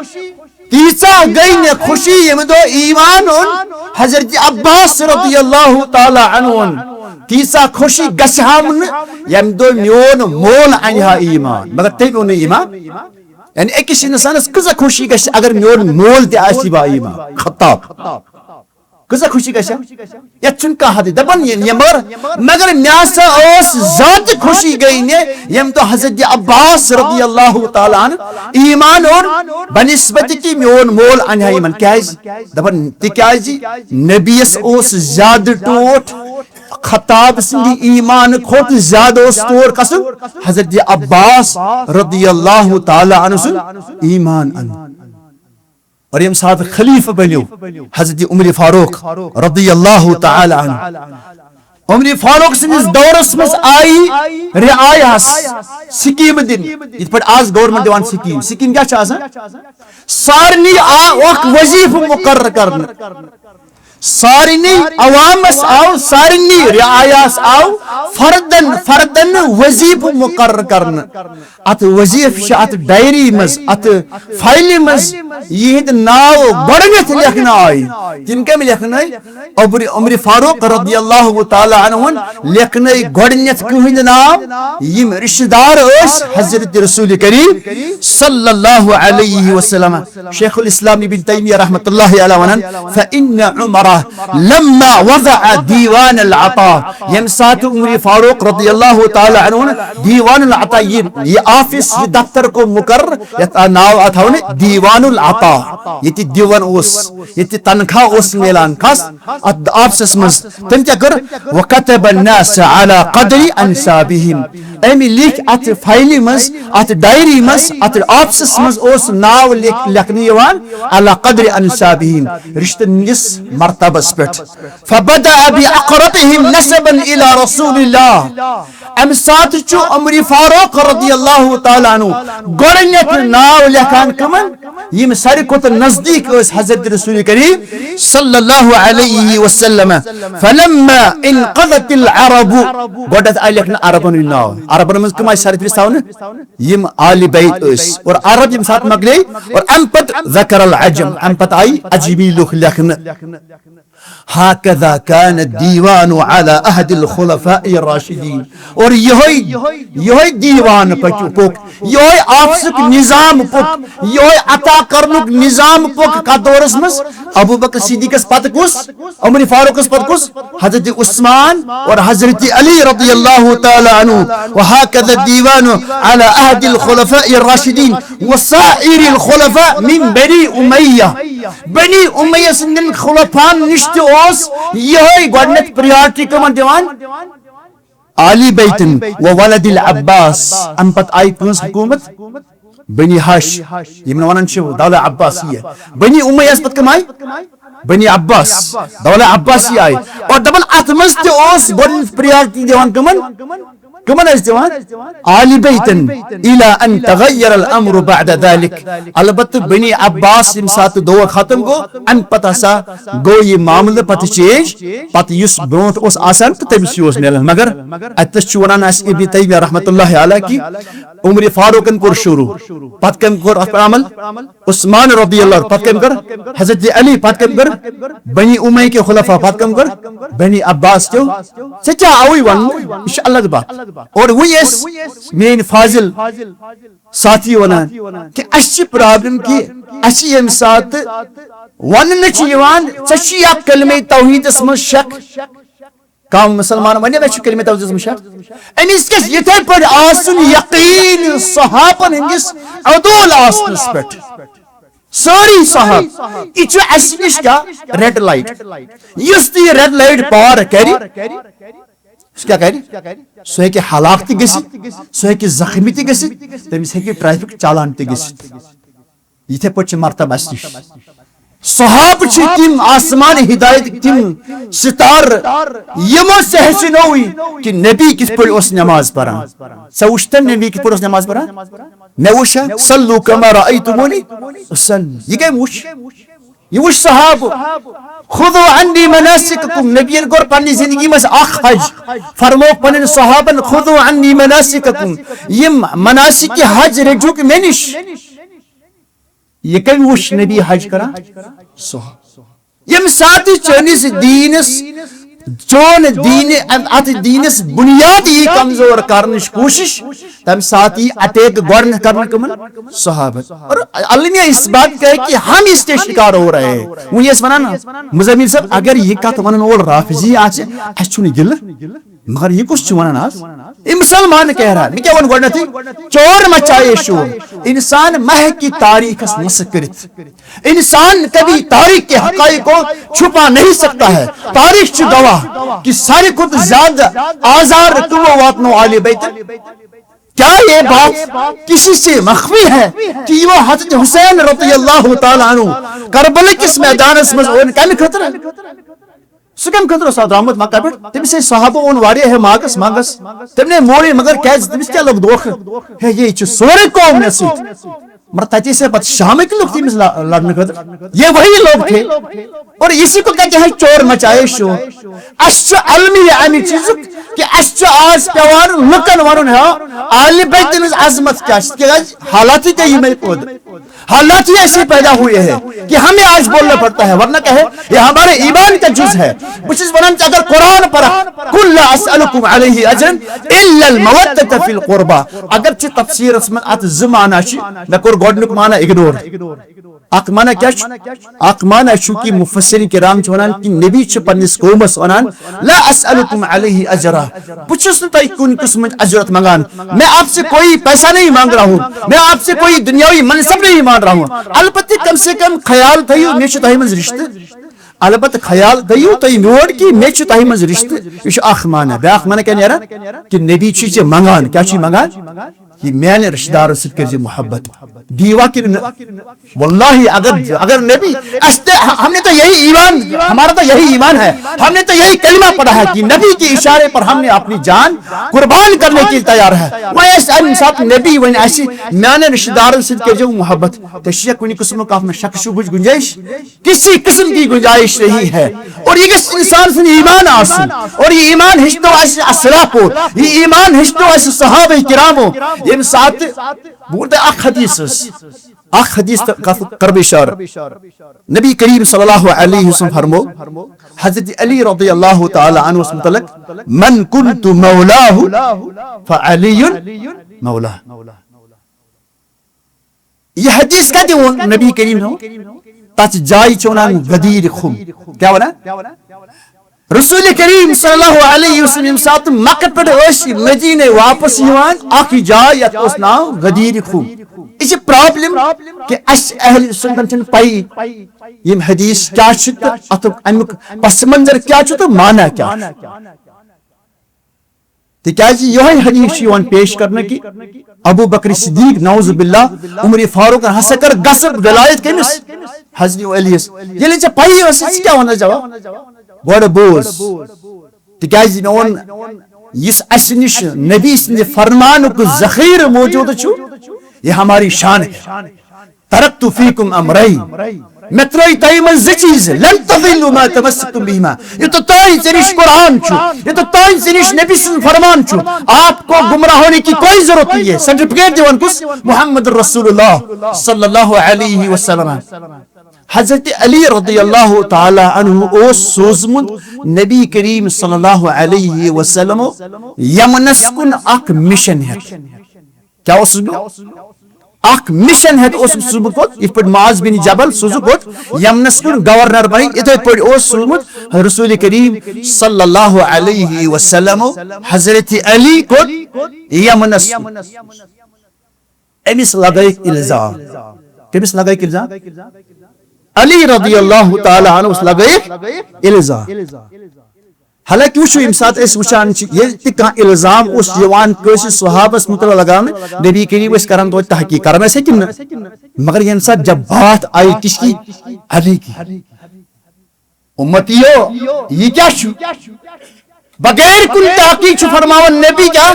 تیٖژاہ گٔے مےٚ خوشی، ییٚمہِ دۄہ ایمان اوٚن حضرت عباس رضی اللہ تعالیٰ عنہ۔ تیٖژاہ خوشی گژھِ ہم نہٕ، ییٚمہِ دۄہ میون مول انہِ ہا ایمان، مگر تٔمۍ اوٚن نہٕ ایمان۔ یعنی أکِس انسانس کۭژاہ خوشی گژھِ اگر میون مول تہِ آسہِ با ایمان۔ خطاب۔ کۭژاہ خوشی گژھِ؟ یتھ چھُنہٕ کانٛہہ حدٕے۔ دپان یہِ، یہِ مگر، مگر مےٚ ہسا ٲس ذاتِ خوشی گٔے مےٚ، ییٚمہِ دۄہ حضرت عباس رضی اللہ تعالیٰ عنہ ایمان اوٚن، بنسبت کہِ میون مول انہِ ہا ایمان۔ کیازِ؟ دپان تِکیازِ نبیس اوس زیادٕ ٹوٹھ، خطاب سٕنٛدِ ایمان کھۄتہٕ زیادٕ اوس تور کسُن حضرت عباس رضی اللہ تعالیٰ عنہ سُنٛد ایمان انُن۔ اور ییٚمہِ ساتہٕ خلیفہٕ بنیو حضرت عمر فاروق رضی اللہ تعالیٰ عنہ، عمر فاروق سٕنٛدِس دورس منٛز آیہِ رعایاہس سکیٖمہٕ دِنہٕ، یِتھ پٲٹھۍ آز گورنمنٹ دِوان سکیٖم۔ سکیٖم کیٛاہ چھِ آسان؟ سارنٕے آو اکھ وظیفہٕ مقرر کرنہٕ، سارنٕے عوامس آو، سارنٕے رعایاہس آو فردن فردن وظیفہٕ مقرر کرنہٕ۔ اتھ وظیفہٕ چھِ اتھ ڈائری منٛز، اتھ فائلہِ منٛز یِہنٛدۍ ناو گۄڈٕنیتھ لیکھنہٕ آیہِ۔ تِم کٔمۍ لیکھنٲے؟ عمر، عمر فاروق رضی اللہ تعالیٰ عنہ لیکھنٲے گۄڈٕنیتھ کٕہٕنٛدۍ ناو؟ یِم رشتہٕ دار ٲسۍ حضرت رسول کریم صلی اللہ علیہ وسلم۔ شیخ الاسلام ابن تیمیہ رحمۃ اللہ علیہ ونان، فإن عمر لما وضع دیوان العطا، ییٚمہِ ساتہٕ عمر فاروق رضی اللہ تعالیٰ عنہ دیوان العطا، یہِ، یہِ آفس، یہِ دفتر کو مقرر، یتھ آ ناو آو تھاونہٕ دیوان العطا، ییٚتہِ دیوان اوس، ییٚتہِ تنخواہ اوس میلان، کس؟ اتھ آفسس منٛز۔ تٔمۍ کیٛاہ کٔر؟ وكتب الناس على قدر انسابهم۔ أمۍ لیکھۍ اتھ فایلہِ منٛز، اتھ ڈائری منٛز، اتھ آفسس منٛز اوس ناو لیکھ-، لیکھنہٕ یِوان على قدر انسابهم، رشتہٕ نِس مرتبس پٮ۪ٹھ۔ فبدأ بأقربهم نسبا إلى رسول الله۔ امہِ ساتہٕ چھُ عمر فاروق رضی اللہ تعالیٰ عنہ گۄڈٕنیتھ ناو لیکھان کٕمن؟ یِم ساروی کھۄتہٕ نزدیٖک ٲسۍ حضرت رسول کریم صلی اللہ علیہ وسلم۔ فلما انقضت العرب، گۄڈٕنیتھ آیہِ لیکھنہٕ عربن ہُنٛد ناو۔ عربن منٛز کٕم آیہِ سرفہرست تھاونہٕ؟ یِم آل بیت ٲسۍ۔ اور عرب ییٚمہِ ساتہٕ مۄکلے، اور امہِ پتہٕ ذکر العجم، امہِ پتہٕ آیہِ عجمی لُکھ لیکھنہٕ۔ هكذا كان الديوان على عهد الخلفاء الراشدين۔ اور یہوے، یہوے دیوان پکیو، پوٚک، یہوے آفسُک نظام پوٚک، یہوے عطا کرنُک نظام پوٚک کتھ دورس منٛز؟ ابو بکر صدیقس پتہٕ کُس؟ عمر فاروقس پتہٕ کُس؟ حضرت عثمان اور حضرت علی رضی اللہ تعالیٰ عنہ۔ وهكذا الديوان على عهد الخلفاء الراشدين وسائر الخلفاء من بني أمية۔ بنی امیہ سٕنٛدٮ۪ن خلفاہن نِش تہِ اوس یِہوٚے گۄڈٕنٮ۪تھ priority کٕمن دِوان؟ آلی بیتن و ولد العباس۔ اَمہِ پتہٕ آیہِ کٲنٛسہِ حکوٗمت؟ بنی ہاشم، یِمن وَنان چھِ دولہ عباسیہ۔ بنی امیہ یَس پتہٕ کٕم آیہِ؟ بنی عباس، دولہ عباسیہ آیہِ۔ اور دَپان اَتھ منٛز تہِ اوس گۄڈٕنٮ۪تھ priority دِوان کٕمن؟ کٕمن ٲسۍ دِوان؟ آل بیتن۔ إلى أن تغير الأمر بعد ذلك۔ البتہ بنی عباس ییٚمہِ ساتہٕ دور ختم گوٚو، اَمہِ پتہٕ ہسا گوٚو یہِ معاملہٕ پتہٕ change۔ پتہٕ یُس برونٛٹھ اوس آسان تہٕ تٔمِس یہِ اوس میلان۔ مگر اَتہِ چھُ وَنان اَسہِ ابن تیمیہ رحمتہ اللہ علیہ کہِ عمر فاروقن کوٚر شروع، پتہٕ کٔمۍ کوٚر اَتھ پٮ۪ٹھ عمل؟ عثمان رضی اللہ عنہ، پتہٕ کٔمۍ کٔر؟ حضرت علی، پتہٕ کٔمۍ کٔر؟ بنی امیہ کے خلفاء، پتہٕ کٔمۍ کٔر؟ بنی عباس کیو۔ ژےٚ کیٛاہ آوُے وننہٕ؟ یہِ چھِ الگ بات۔ اور وۄنۍ ٲسۍ میٲنۍ فاضل ساتھی ونان کہِ اسہِ چھِ problem کہِ اسہِ چھِ ییٚمہِ ساتہٕ وننہٕ چھِ یِوان، ژےٚ چھُے اَتھ کلمہ توحیدس منٛز شک، کانٛہہ مسلمان ونہِ مےٚ چھُ کلمہ توحیٖد منٛز شک، أمِس گژھِ یِتھے پٲٹھۍ آسُن یقین صحابن ہٕنٛدِس عدول آسنس پٮ۪ٹھ۔ سٲری صحاب، یہِ چھُ اسہِ نِش کیٛاہ؟ Red light. یُس تہِ یہِ ریڈ لایٹ پار کرِ، سُہ کیٛاہ کرِ؟ سُہ ہیٚکہِ ہلاک تہِ گٔژھِتھ، سُہ ہیٚکہِ زخمی تہِ گٔژھِتھ، تٔمِس ہیٚکہِ ٹریفک چالان تہِ گٔژھِتھ۔ یِتھے پٲٹھۍ چھِ مرتبہ اسہِ نِش۔ صحابہٕ چھِ تِم آسمان ہدایت تِم ستارٕ، یِمو ژےٚ ہیٚچھنووُے کہِ نبی کِتھ پٲٹھۍ اوس نماز پران۔ ژےٚ وُچھتن نبی کِتھ پٲٹھۍ اوس نماز پران؟ مےٚ وُچھا، صلوا کما رأیتمونی اصلی۔ یہِ کٔمۍ وُچھ؟ یہِ وُچھ صحابہٕ۔ خذوا عنی مناسککم، نبیَن کوٚر پننہِ زندگی منٛز اکھ حج، فرمووُکھ پننٮ۪ن صحابن، خذوا عنی مناسککم، یِم مناسک حج رٔٹِوکھ مےٚ نِش۔ یہِ کٔمۍ وُچھ نبی حج کران؟ صحابہٕ۔ ییٚمہِ ساتہٕ چٲنِس دیٖنس، چون دیٖنہِ، اتھ دیٖنس بُنیاد یی کمزور کرنٕچ کوٗشش، تمہِ ساتہٕ یی اٹیک گۄڈٕنیتھ کرنہٕ کٕمن؟ صحابن۔ اور المیہ اس بات کا ہے کہ ہم اس کے شکار ہو رہے ہیں۔ وۄنۍ ٲسۍ ونان مزمل صٲب، اگر یہِ کتھ ونن وول رافضی آسہِ، اسہِ چھُنہٕ گِلہٕ۔ مگر یہِ کُس چھُ ونان آز؟ یہِ مسلمان کہہ رہا ہے۔ مےٚ کیٛاہ ووٚن گۄڈٕنیتھٕے؟ چور مچایے شور۔ انسان مہ ہیٚکہِ تاریخس مسخ کٔرِتھ۔ انسان کبھی تاریخ کے حقائق کو چھپا نہیں سکتا ہے۔ تاریخ چھِ گواہ کہ ساروی کھۄتہٕ زیادٕ آزار کٕمو واتنو آلِ بیت۔ کیا یہ بات کسی سے مخفی ہے کہ وہ حضرت حسین رضی اللہ تعالیٰ عنہ کربلہٕ کِس میدانس منٛز اوٚن کمہِ خٲطرٕ؟ سُہ کمہِ خٲطرٕ اوس آز درٛامُت مکہ پٮ۪ٹھ؟ تٔمِس ٲسۍ صحابہٕ اوٚن واریاہ ہے ماگس منٛگس۔ تٔمۍ نے مورٕے، مگر کیٛازِ؟ تٔمِس کیٛاہ لوٚگ دھوکہٕ؟ ہے، یے چھُ سورُے قوم مےٚ سۭتۍ۔ مگر تَتہِ ٲسۍ ہے پتہٕ شامٕکۍ لُکھ تٔمِس لا-، لڑنہٕ خٲطرٕ۔ یہ وہی لوگ تھے۔ اور اسی کو کہتے ہیں چور مچائے شور۔ اسہِ چھُ المیہ امہِ چیٖزُک کہ اسہِ چھُ آز پٮ۪وان لُکن ونُن، ہاں، آلِ بیتن ہٕنٛز عظمت کیٛاہ چھِ، تِکیٛازِ حالات ہی کیا یِمے پٲدٕ۔ حالات ہی ایسے پیدا ہوئے ہیں کہ ہمیں آج بولنا پڑتا ہے، ورنہ کیا ہے؟ یہ ہمارے ایمان کا جز ہے۔ بہٕ چھُس ونان ژٕ اگر قرآن پرکھ، قل لا اسألکم علیہ اجرا الا المودۃ فی القربی۔ اگر ژٕ تفسیرس منٛز اتھ زٕ معنی چھِ، مےٚ کوٚر گۄڈٕنیُک معنی اگنور۔ اکھ معنی کیٛاہ چھُ؟ اکھ معنی چھُ کہ مفسرین کرام چھِ ونان کہ نبی چھُ پننِس قومس ونان، لا اسألکم علیہ اجرا، بہٕ چھُس نہٕ تۄہہِ کُنہِ قٕسمٕچ اجرت منگان، میں آپ سے کوئی پیسہ نہیں مانگ رہا ہوں، میں آپ سے کوئی دنیاوی منصب نہیں مانگ رہا ہوں، البتہ کم سے کم خیال تھٲیِو مےٚ چھُ تۄہہِ منٛز رشتہٕ۔ البتہ خیال تھٲیِو تُہۍ میون کہِ مےٚ چھُ تۄہہِ منٛز رشتہٕ۔ یہِ چھُ اکھ معنی۔ بیٛاکھ معنی کیٛاہ نیران؟ کہِ نبی چھُ ژےٚ منٛگان۔ کیٛاہ چھُ یہِ منٛگان؟ یہِ میانہِ رشتہٕ دارن سۭتۍ کٔرۍ زِ محبت۔ دیوا کِنہٕ نہٕ؟ واللہ اگر، اگر نبی، اس نے، ہم نے تو یہی ایمان، ہمارا تو یہی ایمان ہے، ہم نے تو یہی کلمہ پڑھا ہے کہ نبی کے اشارے پر ہم نے اپنی جان قربان کرنے کے لیے تیار ہے۔ وۄنۍ آسہِ اَمہِ ساتہٕ نبی وۄنۍ آسہِ میانٮ۪ن رشتہٕ دارن سۭتۍ کٔرۍ زیو محبت۔ ژےٚ چھُ کُنہِ قٕسمُک کانٛہہ شک شبہٕچ گنجائش؟ کسی قسم کی گنجائش نہیں ہے۔ اور یہ گژھِ انسان سُنٛد ایمان آسُن۔ اور یہ ایمان ہیٚچھنو اسہِ اسلافو، یہ ایمان ہیٚچھنو اسہِ صحابہ کرامو۔ ییٚمہِ ساتہٕ بہٕ وَنہٕ تۄہہِ اکھ حدیث حظ، اکھ حدیث تہٕ کتھ کرٕ بہٕ اشارٕ۔ نبی کریم صلی اللہ علیہ وسلم فرمو، حضرت علی رضی اللہ تعالیٰ عنہ متعلق، من کنت مولاه فعلی مولاه۔ یہ حدیث کتہِ ووٚن نبی کریم؟ تتھ جایہِ چھِ ونان غدیر خم۔ کیٛاہ ونان؟ رسول کریم صلی اللہ علیہ وسلم ییٚمہِ ساتہٕ مکہ پٮ۪ٹھ ٲسۍ مدینے واپس یِوان، اکھ جاے یتھ اوس ناو غدیر خم۔ یہِ چھِ پرابلم کہ اسہِ اہل سنتن چھنہٕ پَیی یِم حدیث کیٛاہ چھِ تہٕ اتھُک امیُک پس منظر کیٛاہ چھُ تہٕ معنی کیٛاہ چھُ۔ تِکیٛازِ یِہوٚے حدیث چھُ یِوان پیش کرنہٕ کہِ ابو بکر صدیق، نعوذ باللہ، عمر فاروق ہسا کٔر غصب ولایت کٔمِس؟ حضرت علیس۔ ییٚلہِ ژےٚ پَیی ٲسٕے، ژٕ کیٛاہ وَنان جواب؟ گۄڈٕ بوز۔ تِکیٛازِ مےٚ ووٚن، یُس اَسہِ نِش نبی سٕنٛدِ فرمانُک ذخیرٕ موجود چھُ، یہ ہماری شان ہے۔ ترکت فیکم امرین، مےٚ ترٲے تۄہہِ منٛز زٕ چیٖز، لن تضلوا ما تمسکتم بہما، یوٚتتھ تام ژےٚ نِش قرآن چھُ، یوٚتتھ تام ژےٚ نِش نبی سُنٛد فرمان چھُ، آپ کو گمراہ ہونے کی کوئی ضرورت نہیں ہے۔ سرٹیفکیٹ دِوان کُس؟ محمد رسول اللہ صلی اللہ علیہ وسلم۔ حضرت علی رضی اللہ تعالیٰ عنہ اوس سوزمُت نبی کریم صلی اللہ علیہ وسلم یمنس کُن اکھ مشن ہیتھ۔ کیا اوسُس بہٕ؟ اکھ مشن ہیتھ اوس سوزمت کوٚت، یتھ پٲٹھۍ معاذ بن جبل سوزُکھ کوٚت، یمنس کُن گورنر بنی، یتھے پٲٹھۍ اوس سوزمت رسول کریم صلی اللہ علیہ وسلم حضرت علی کوٚت، یمنس۔ أمِس لگٲیِکھ الزام۔ کٔمِس لگٲیِکھ الزام؟ علی رضی اللہ تعالیٰ عنہس لگٲیِکھ الزام۔ حالانکہ وٕچھِو، ییٚمہِ ساتہٕ أسۍ وٕچھان چھِ، ییٚلہِ تہِ کانٛہہ الزام اوس یِوان کٲنٛسہِ صحابس مُتعلق لگاونہٕ، نبی کریم ٲسۍ کران توتہِ تحقیق، کران ٲسۍ کِنہٕ نہٕ؟ مگر ییٚمہِ ساتہٕ جب بات آئی کس کی؟ علی کی۔ امتیو، یہ کیا چھُ؟ بغیر کُنہِ تحقیق چھُ فرماوان نبی کیا؟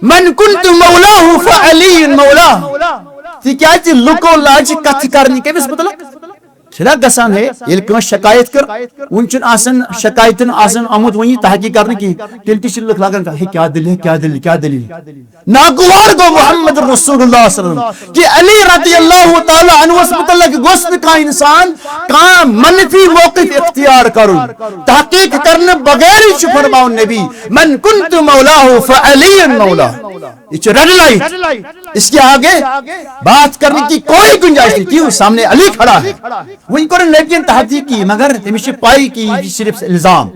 من کنت مولاه فعلی مولاه۔ تِکیازِ لُکو لاجہِ کتھٕ کرنہِ کٔمِس مُتعلق؟ چھِنہ گژھان ہے، ییٚلہِ کٲنٛسہِ شکایت کٔر، وُنہِ چھُنہٕ آسان شکایتن آسان آمُت وُنہِ تحقیق کرنہٕ کینٛہہ، تیٚلہِ تہِ چھِ لُکھ لاگان کَتھ، ہے، کیٛاہ دٔلیٖل، کیٛاہ دٔلیٖل، کیٛاہ دٔلیٖل؟ ناگوار گوٚو محمد رسول اللہ صلی اللہ علیہ وسلم کہ علی رضی اللہ تعالیٰ عنہس متعلق گوٚژھ نہٕ کانٛہہ انسان کانٛہہ منفی موقف اختیار کرُن۔ تحقیق کرنہٕ بغٲرٕے چھُ فرماوُن نبی، من کنت مولاه فعلی مولاه۔ یہ چھُ ریڈ لائٹ، اس کے آگے بات کرنے کی کوئی گنجائش نہیں، کیوں؟ سامنے علی کھڑا ہے۔ وۄنۍ کوٚر نبیَن تحقیقی، مگر تٔمِس چھِ پَے کہِ یہِ چھِ صرف الزام،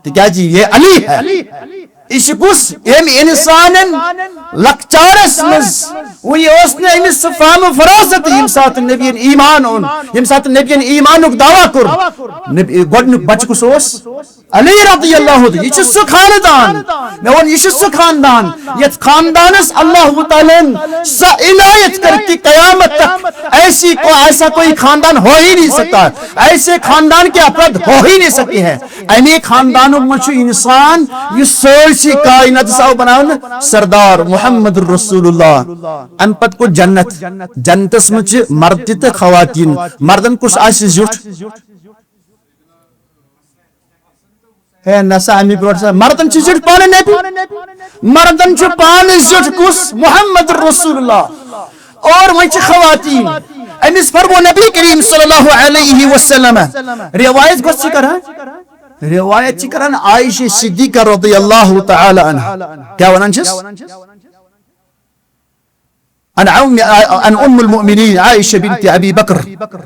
تِکیٛازِ یہِ علی ہے۔ یہِ چھُ کُس؟ ییٚمۍ اِنسانَن لۄکچارَس منٛز وۄنۍ اوس نہٕ أمِس سُہ فہم و فراست، ییٚمہِ ساتہٕ نبیَن ایمان اوٚن، ییٚمہِ ساتہٕ نبیَن ایمانُک دعویٰ کوٚر۔ نبی، گۄڈٕنیُک بچہٕ کُس اوس؟ علی رضی اللہ عنہ، یہِ چھُ سُہ خاندان۔ مےٚ ووٚن، یہِ چھُ سُہ خاندان، یَتھ خاندانَس اللہ تعالیٰ ہَن سۄ عنایت کٔر کہ قیامت تک ایسی کو، ایسا کوئی خاندان ہو ہی نہیں سکتا، ایسے خاندان کے افراد ہو ہی نہیں سکتے ہیں۔ اَمی خاندانُک منٛز چھُ اِنسان، یُس سٲرسٕے کائناتَس آو بناونہٕ، سردار محمد رسول اللہ۔ اَمہِ پتہٕ کوٚر جنت۔ جنتَس منٛز چھِ مرد تہِ تہٕ خواتین۔ مردن کُس آسہِ زیُٹھ؟ ہے نسا، امی برونٛٹھ سا مردن چھُ زیُٹھ پانہٕ نبی، مردن چھُ پانہٕ زیُٹھ کُس؟ محمد رسول اللہ۔ اور وۄنۍ چھِ خواتین، أمِس فرمو نبی کریم صلی اللہ علیہ وسلم روایت کۄس چھِ کران؟ روایت چھِ کران عائشہ صدیقہ رضی اللہ تعالی عنہا۔ کیٛاہ ونان چھِس؟ عن أم، عن أم المؤمنين عائشة بنت أبي بكر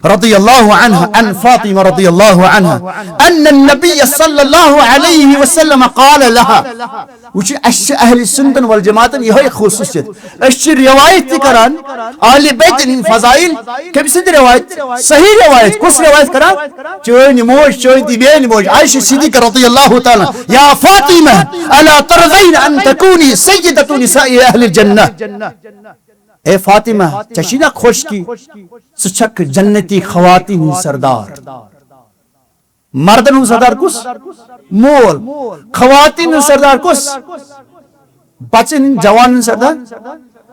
رضي الله عنها، عن فاطمة رضي الله عنها، أن النبي صلى الله عليه وسلم قال لها۔ وٕچھِو، اَسہِ چھِ اہل سنتن والجماعتن یِہوٚے خصوٗصیت۔ أسۍ چھِ روایت تہِ کران، اہل بیتن ہٕنٛدۍ فضائل، کٔمۍ سٕنٛدۍ روایت؟ صحیح روایت۔ کُس روایت کران؟ چٲنۍ موج، چٲنۍ تہِ میٲنۍ موج، عائشہ صدیقہ رضی اللہ تعالیٰ۔ یا فاطمہ، ألا ترضين أن تكوني سيدة نساء أهل الجنة؟ اے فاطمہ، ژےٚ چھی نا خۄش کہِ ژٕ چھکھ جنتی خواتین ہُنٛد سردار؟ مردن ہُنٛد سردار کُس؟ مول۔ خواتین ہُنٛد سردار کُس؟ بچن ہُنٛد، جوانن ہُنٛد سردار۔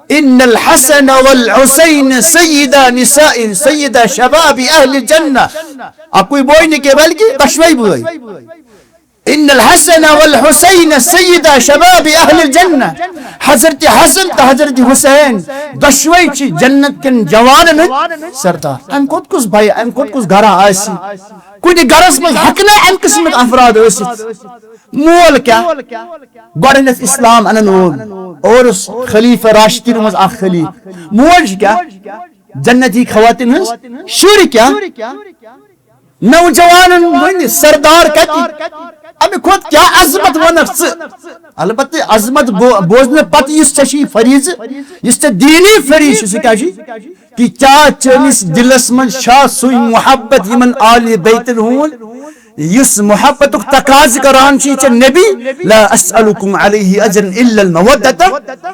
ان الحسن والحسین سیدا نساء، سیدا شباب اہل الجنہ۔ اکوئی بوے نہٕ کینٛہہ، بلکہ دۄشوے بٲے۔ ان الحسن والحسین سیدا شباب اہل الجنہ۔ حضرت حسن تہٕ حضرت حسین دۄشوے چھِ جنت کٮ۪ن جوانن ہٕنٛدۍ سردار۔ امہِ کھۄتہٕ کُس بھائی، امہِ کھۄتہٕ کُس گرا آسہِ؟ کُنہِ گرس منٛز ہٮ۪کہِ نہ امہِ قٕسمٕکۍ افراد ٲسِتھ۔ مول کیٛاہ؟ گۄڈٕنیتھ اسلام انن وول اور خلیفہ راشدین منٛز اکھ خلیفہ۔ موج کیٛاہ؟ جنتی خواتین ہٕنٛز۔ شُرۍ کیٛاہ؟ نوجوانن ہٕنٛدۍ سردار کتہِ؟ امہِ کھۄتہٕ کیٛاہ عظمت ونکھ ژٕ؟ البتہ عظمت بو-، بوزنہٕ پتہٕ یُس ژےٚ چھُے فریضہٕ، یُس ژےٚ دینی فریضہٕ چھُ، سُہ کیٛاہ چھُے؟ کہِ کیٛاہ چٲنِس دِلس منٛز چھا سُے محبت یِمن آلِ بیتن ہُنٛد، یُس محبتُک تقاضہٕ کران چھُ، یہِ چھُ نبی، لا اسألکم علیہ اجرا الا المودۃ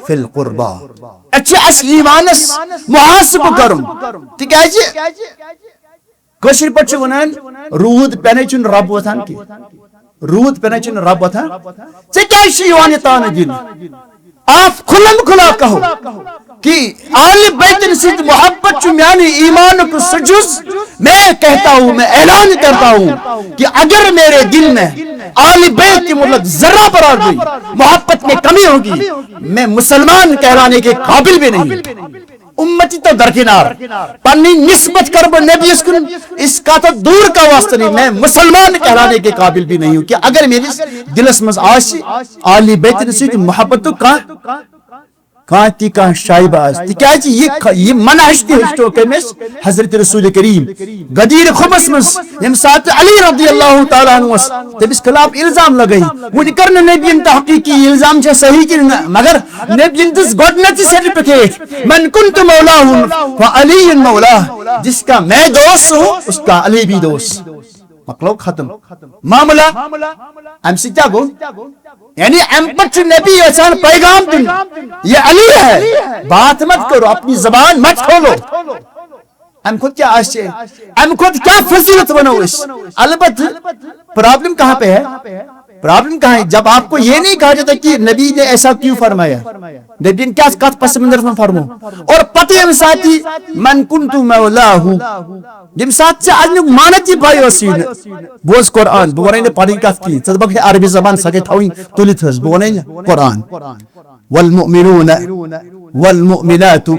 فی القربی۔ اتہِ چھُ اسہِ ایمانس محاسبہٕ کرُن، تِکیازِ کٲشِر پٲٹھۍ چھِ وَنان، روٗد پٮ۪نے چھُنہٕ رب وۄتھان کینٛہہ۔ روٗد پٮ۪نے چھُنہٕ رب وۄتھان۔ ژےٚ کیٛازِ چھُ یِوان یہِ طعنہٕ دِنہٕ؟ آپ کھلم کھلا کہو کہ آل بیتن سۭتۍ محبت چھُ میانہِ ایمانُک سُہ جُز۔ میں کہتا ہوں، میں اعلان کرتا ہوں کہ اگر میرے دل میں آل بیت کے متعلق ذرہ برابر بھی محبت میں کمی ہوگی، میں مسلمان کہلانے کے قابل بھی نہیں۔ امتی تو درکنار، پننی نسبت کر بہٕ نبیس کُن، اس کا تو دور کا واسطہ نہیں، میں مسلمان کہلانے کے قابل بھی نہیں ہوں کہ اگر میٲنِس دِلس منٛز آسہِ آلی بیتن سۭتۍ محبتُک کانٛہہ کانٛہہ تہِ کانٛہہ شایبہٕ آسہِ، تِکیٛازِ یہِ خ-، یہِ منہج تہِ ہیٚچھنو کٔمِس؟ حضرت رسول کریم۔ غدیر خُمس منٛز ییٚمہِ ساتہٕ علی رضی اللہ تعالیٰ عنہ اوس تٔمِس خلاف الزام لگٲیِتھ، وۄنۍ کٔر نہٕ نبیَن تحقیق کہِ یہِ الزام چھا صحیح کِنہٕ نہ، مگر نبیَن دِژ گۄڈٕنیتھٕے سرٹیفکیٹ، من کنت مولاہ فعلی مولاه، جس کا میں دوست ہوں اس کا علی بھی دوست۔ مۄکلو ختم معاملہ۔ امہِ سۭتۍ کیٛاہ گوٚو؟ یعنی امہِ پتہٕ چھُ نبی یژھان پیغام دیُن، یہ علی ہے، بات مت کرو، اپنی زبان مت کھولو۔ امہِ کھۄتہٕ کیٛاہ آسہِ؟ امہِ کھۄتہٕ کیٛاہ فضیلت ونو أسۍ؟ البتہ پرابلم کہاں پہ ہے؟ پرابلم کہاں ہے؟ جب آپ کو یہ نہیں کہا جاتا کہ نبی نے ایسا کیوں فرمایا، نبی نے کیا کتھ پس منظر میں فرمو، اور پتہ ییٚمہِ ساتہٕ من کنت مولاہ، ییٚمہِ ساتہٕ ژےٚ اَمیُک معنہ تہِ پَے ٲسٕے نہٕ۔ بوز قرآن، بہٕ وَنَے نہٕ پَنٕنۍ کَتھ کِہیٖنۍ، ژٕ دَپَکھ ہے عربی زبان سۄ گٔے تھاوٕنۍ تُلِتھ حظ، بہٕ وَنَے نہٕ قرآن۔ والمؤمنون والمؤمنات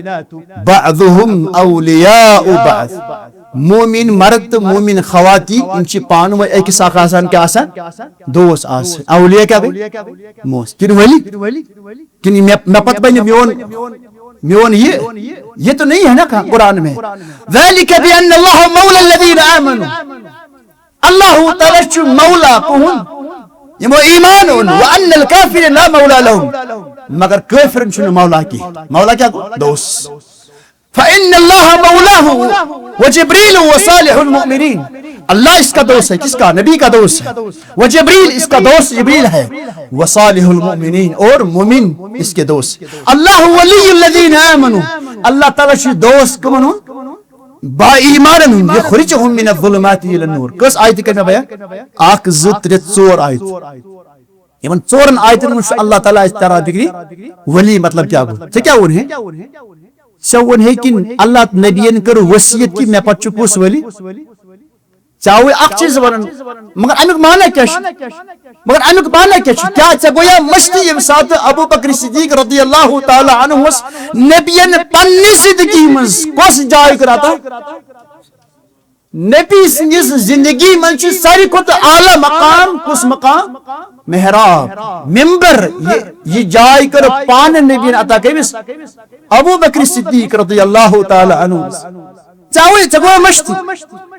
بعضهم اولیاء بعض۔ مومن مرد تہٕ مومن خواتین، یِم چھِ پانہٕ ؤنۍ أکِس اکھ آسان کیٛاہ آسان؟ دوست آسان۔ اولیاء کیٛاہ گوٚو؟ موس۔ کِنہٕ ولی؟ کِنہٕ مےٚ، مےٚ پتہٕ بنہِ میون، میون یہِ، یہ تو نہیں ہے نا قرآن میں۔ ذلك بأن الله مولى الذين آمنوا۔ اللہ تعالیٰ چھُ مولا کُہُنٛد، یِمو ایمان اوٚن، وأن الكافرين لا مولى لهم۔ مگر کٲفرن چھُنہٕ مولا کینٛہہ۔ مولا کیٛاہ گوٚو؟ دوست۔ فإن الله مولاه وجبريل وصالح المؤمنين۔ اللہ اس کا دوست ہے، کس کا؟ نبی کا دوست ہے۔ وہ جبریل اس کا دوست جبریل ہے، وہ صالح المؤمنین، اور مومن اس کے دوست۔ اللہ ولی الذین آمنوا، اللہ تعالیٰ چھُ دوست کٕمن ہُنٛد؟ با ایمانن ہُنٛد، یخرجهم من الظلمات الی النور۔ کٔژ آیتہٕ کٔر مےٚ بیان؟ اکھ، زٕ، ترٛےٚ، ژور آیتہٕ۔ یِمن ژورن آیتن منٛز چھُ اللہ تعالیٰ اَسہِ تران فِکرِ ولی مطلب کیٛاہ گوٚو۔ ژےٚ کیٛاہ ووٚن ہے؟ ژےٚ ووٚن ہے کِنہٕ اللہ نبیَن کٔر وصیت کہِ مےٚ پتہٕ چھُ کُس ولی؟ ژےٚ آوٕے اکھ چیٖز ونان، مگر امیُک معنی کیٛاہ چھُ؟ مگر امیُک معنی کیٛاہ چھُ؟ کیٛاہ ژےٚ گوٚیا مٔشتٕے ییٚمہِ ساتہٕ ابو بکر صدیق رضی اللہ تعالیٰ عنہ اوس نبیَن پننہِ زندگی منٛز کۄس جاے کٔر عطا؟ نبی سٕنٛدِس زندگی منٛز چھُ ساروی کھۄتہٕ اعلیٰ مقام کُس مقام؟ محراب، ممبر۔ یہِ، یہِ جاے کٔر پانہٕ نبیَن عطا کٔمِس؟ ابو بکر صدیق رضی اللہ تعالیٰ عنہ۔ ژےٚ ووٚن، ژےٚ گوٚو مٔشتٕے۔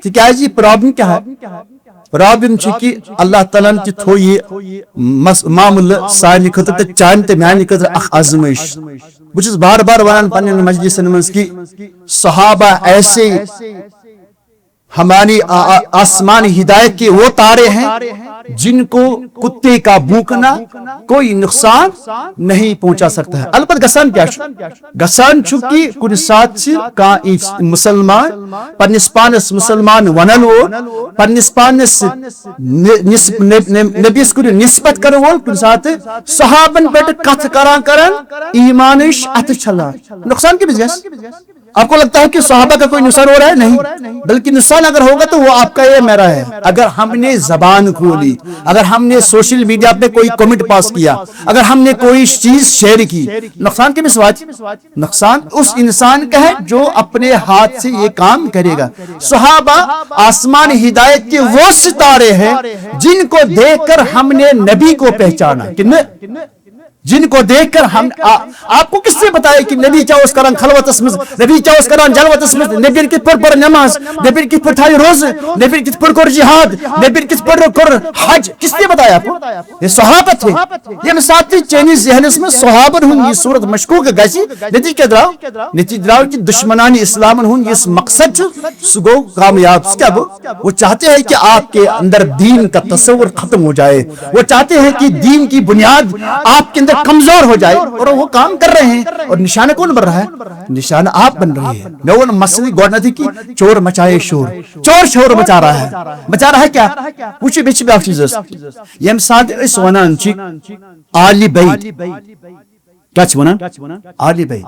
تِکیٛازِ یہِ پرابلم کیٛاہ ہے؟ پرابلم چھِ کہِ اللہ تعالیٰ ہن تہِ تھوٚو یہِ مس-، معاملہٕ سانہِ خٲطرٕ تہٕ چانہِ تہٕ میانہِ خٲطرٕ اکھ آزمٲیش۔ بہٕ چھُس بار بار ونان پننٮ۪ن مجلسن منٛز کہِ صحابہ ایسے ہماری آ-، آ-، آسمانی ہدایت کے وہ تارے ہیں جن کو کتے کا بھونکنا کوئی نقصان نہیں پہنچا سکتا ہے۔ البتہ گژھان کیٛاہ چھُ؟ گژھان چھُ کہِ کُنہِ ساتہٕ چھِ کانٛہہ اِنس-، مُسلمان پننِس پانس مُسلمان ونن وول، پننِس پانس نِ-، نِس-، نب-، نب-، نبیَس کُن نسبت کرن وول، کُنہِ ساتہٕ صحابن پٮ۪ٹھ کتھ کران کران ایمانٕچ اتھٕ چھلان۔ نقصان کٔمِس گژھِ؟ آپ کو لگتا ہے کہ صحابہ کا کوئی نقصان ہو رہا ہے؟ نہیں، بلکہ نقصان اگر ہوگا تو وہ آپ کا یا میرا ہے۔ اگر ہم نے زبان کھولی، اگر ہم نے سوشل میڈیا پہ کوئی کمنٹ پاس کیا، اگر ہم نے کوئی چیز شیئر کی، نقصان کٔمِس واتہِ؟ نقصان اس انسان کا ہے جو اپنے ہاتھ سے یہ کام کرے گا۔ صحابہ آسمان ہدایت کے وہ ستارے ہیں جن کو دیکھ کر ہم نے نبی کو پہچانا۔ کہ نہ، جن کو دیکھ کر ہم، آ-، آپ کو کس نے بتایا کہ نبی کیا اس کران خلوتس منٛز، نبی کیا اس کران جلوتس منٛز، نبی کِتھ پٲٹھۍ پٔر نماز، نبی کِتھ پٲٹھۍ تھایہِ روزٕ، نبی کِتھ پٲٹھۍ کوٚر جہاد، نبی کِتھ پٲٹھۍ کوٚر حج، کس نے بتایا آپ کو؟ یہ صحابہ تھے۔ ییٚمہِ ساتہٕ تہِ چٲنِس ذہنس منٛز صحابن ہُنٛد یہِ صورت مشکوک گژھِ، نتیجہ کیٛاہ درٛاو؟ نتیجہ درٛاو کہ دشمنان اسلامن ہُنٛد یُس مقصد چھُ، سُہ گوٚو کامیاب۔ سُہ کیٛاہ گوٚو؟ وہ چاہتے ہیں کہ آپ کے اندر دین کا تصور ختم ہو جائے، وہ چاہتے ہیں کہ دین کی بنیاد آپ کے اندر کمزور ہو جائے، اور وہ کام کر رہے ہیں۔ اور نشانہ کون بن رہا ہے؟ نشانہ آپ بن رہے ہیں۔ مےٚ ووٚن مسلہٕ گۄڈٕنیتھٕے کہ چور مچائے شور، چور شور مچا رہا ہے۔ مچا رہا ہے کیا؟ وٕچھِو، بیٚیہِ چھِ بیٛاکھ چیٖز حظ۔ ییٚمہِ ساتہٕ أسۍ وَنان چھِ آلِ بیت، کیٛاہ چھِ وَنان؟ آلِ بیت۔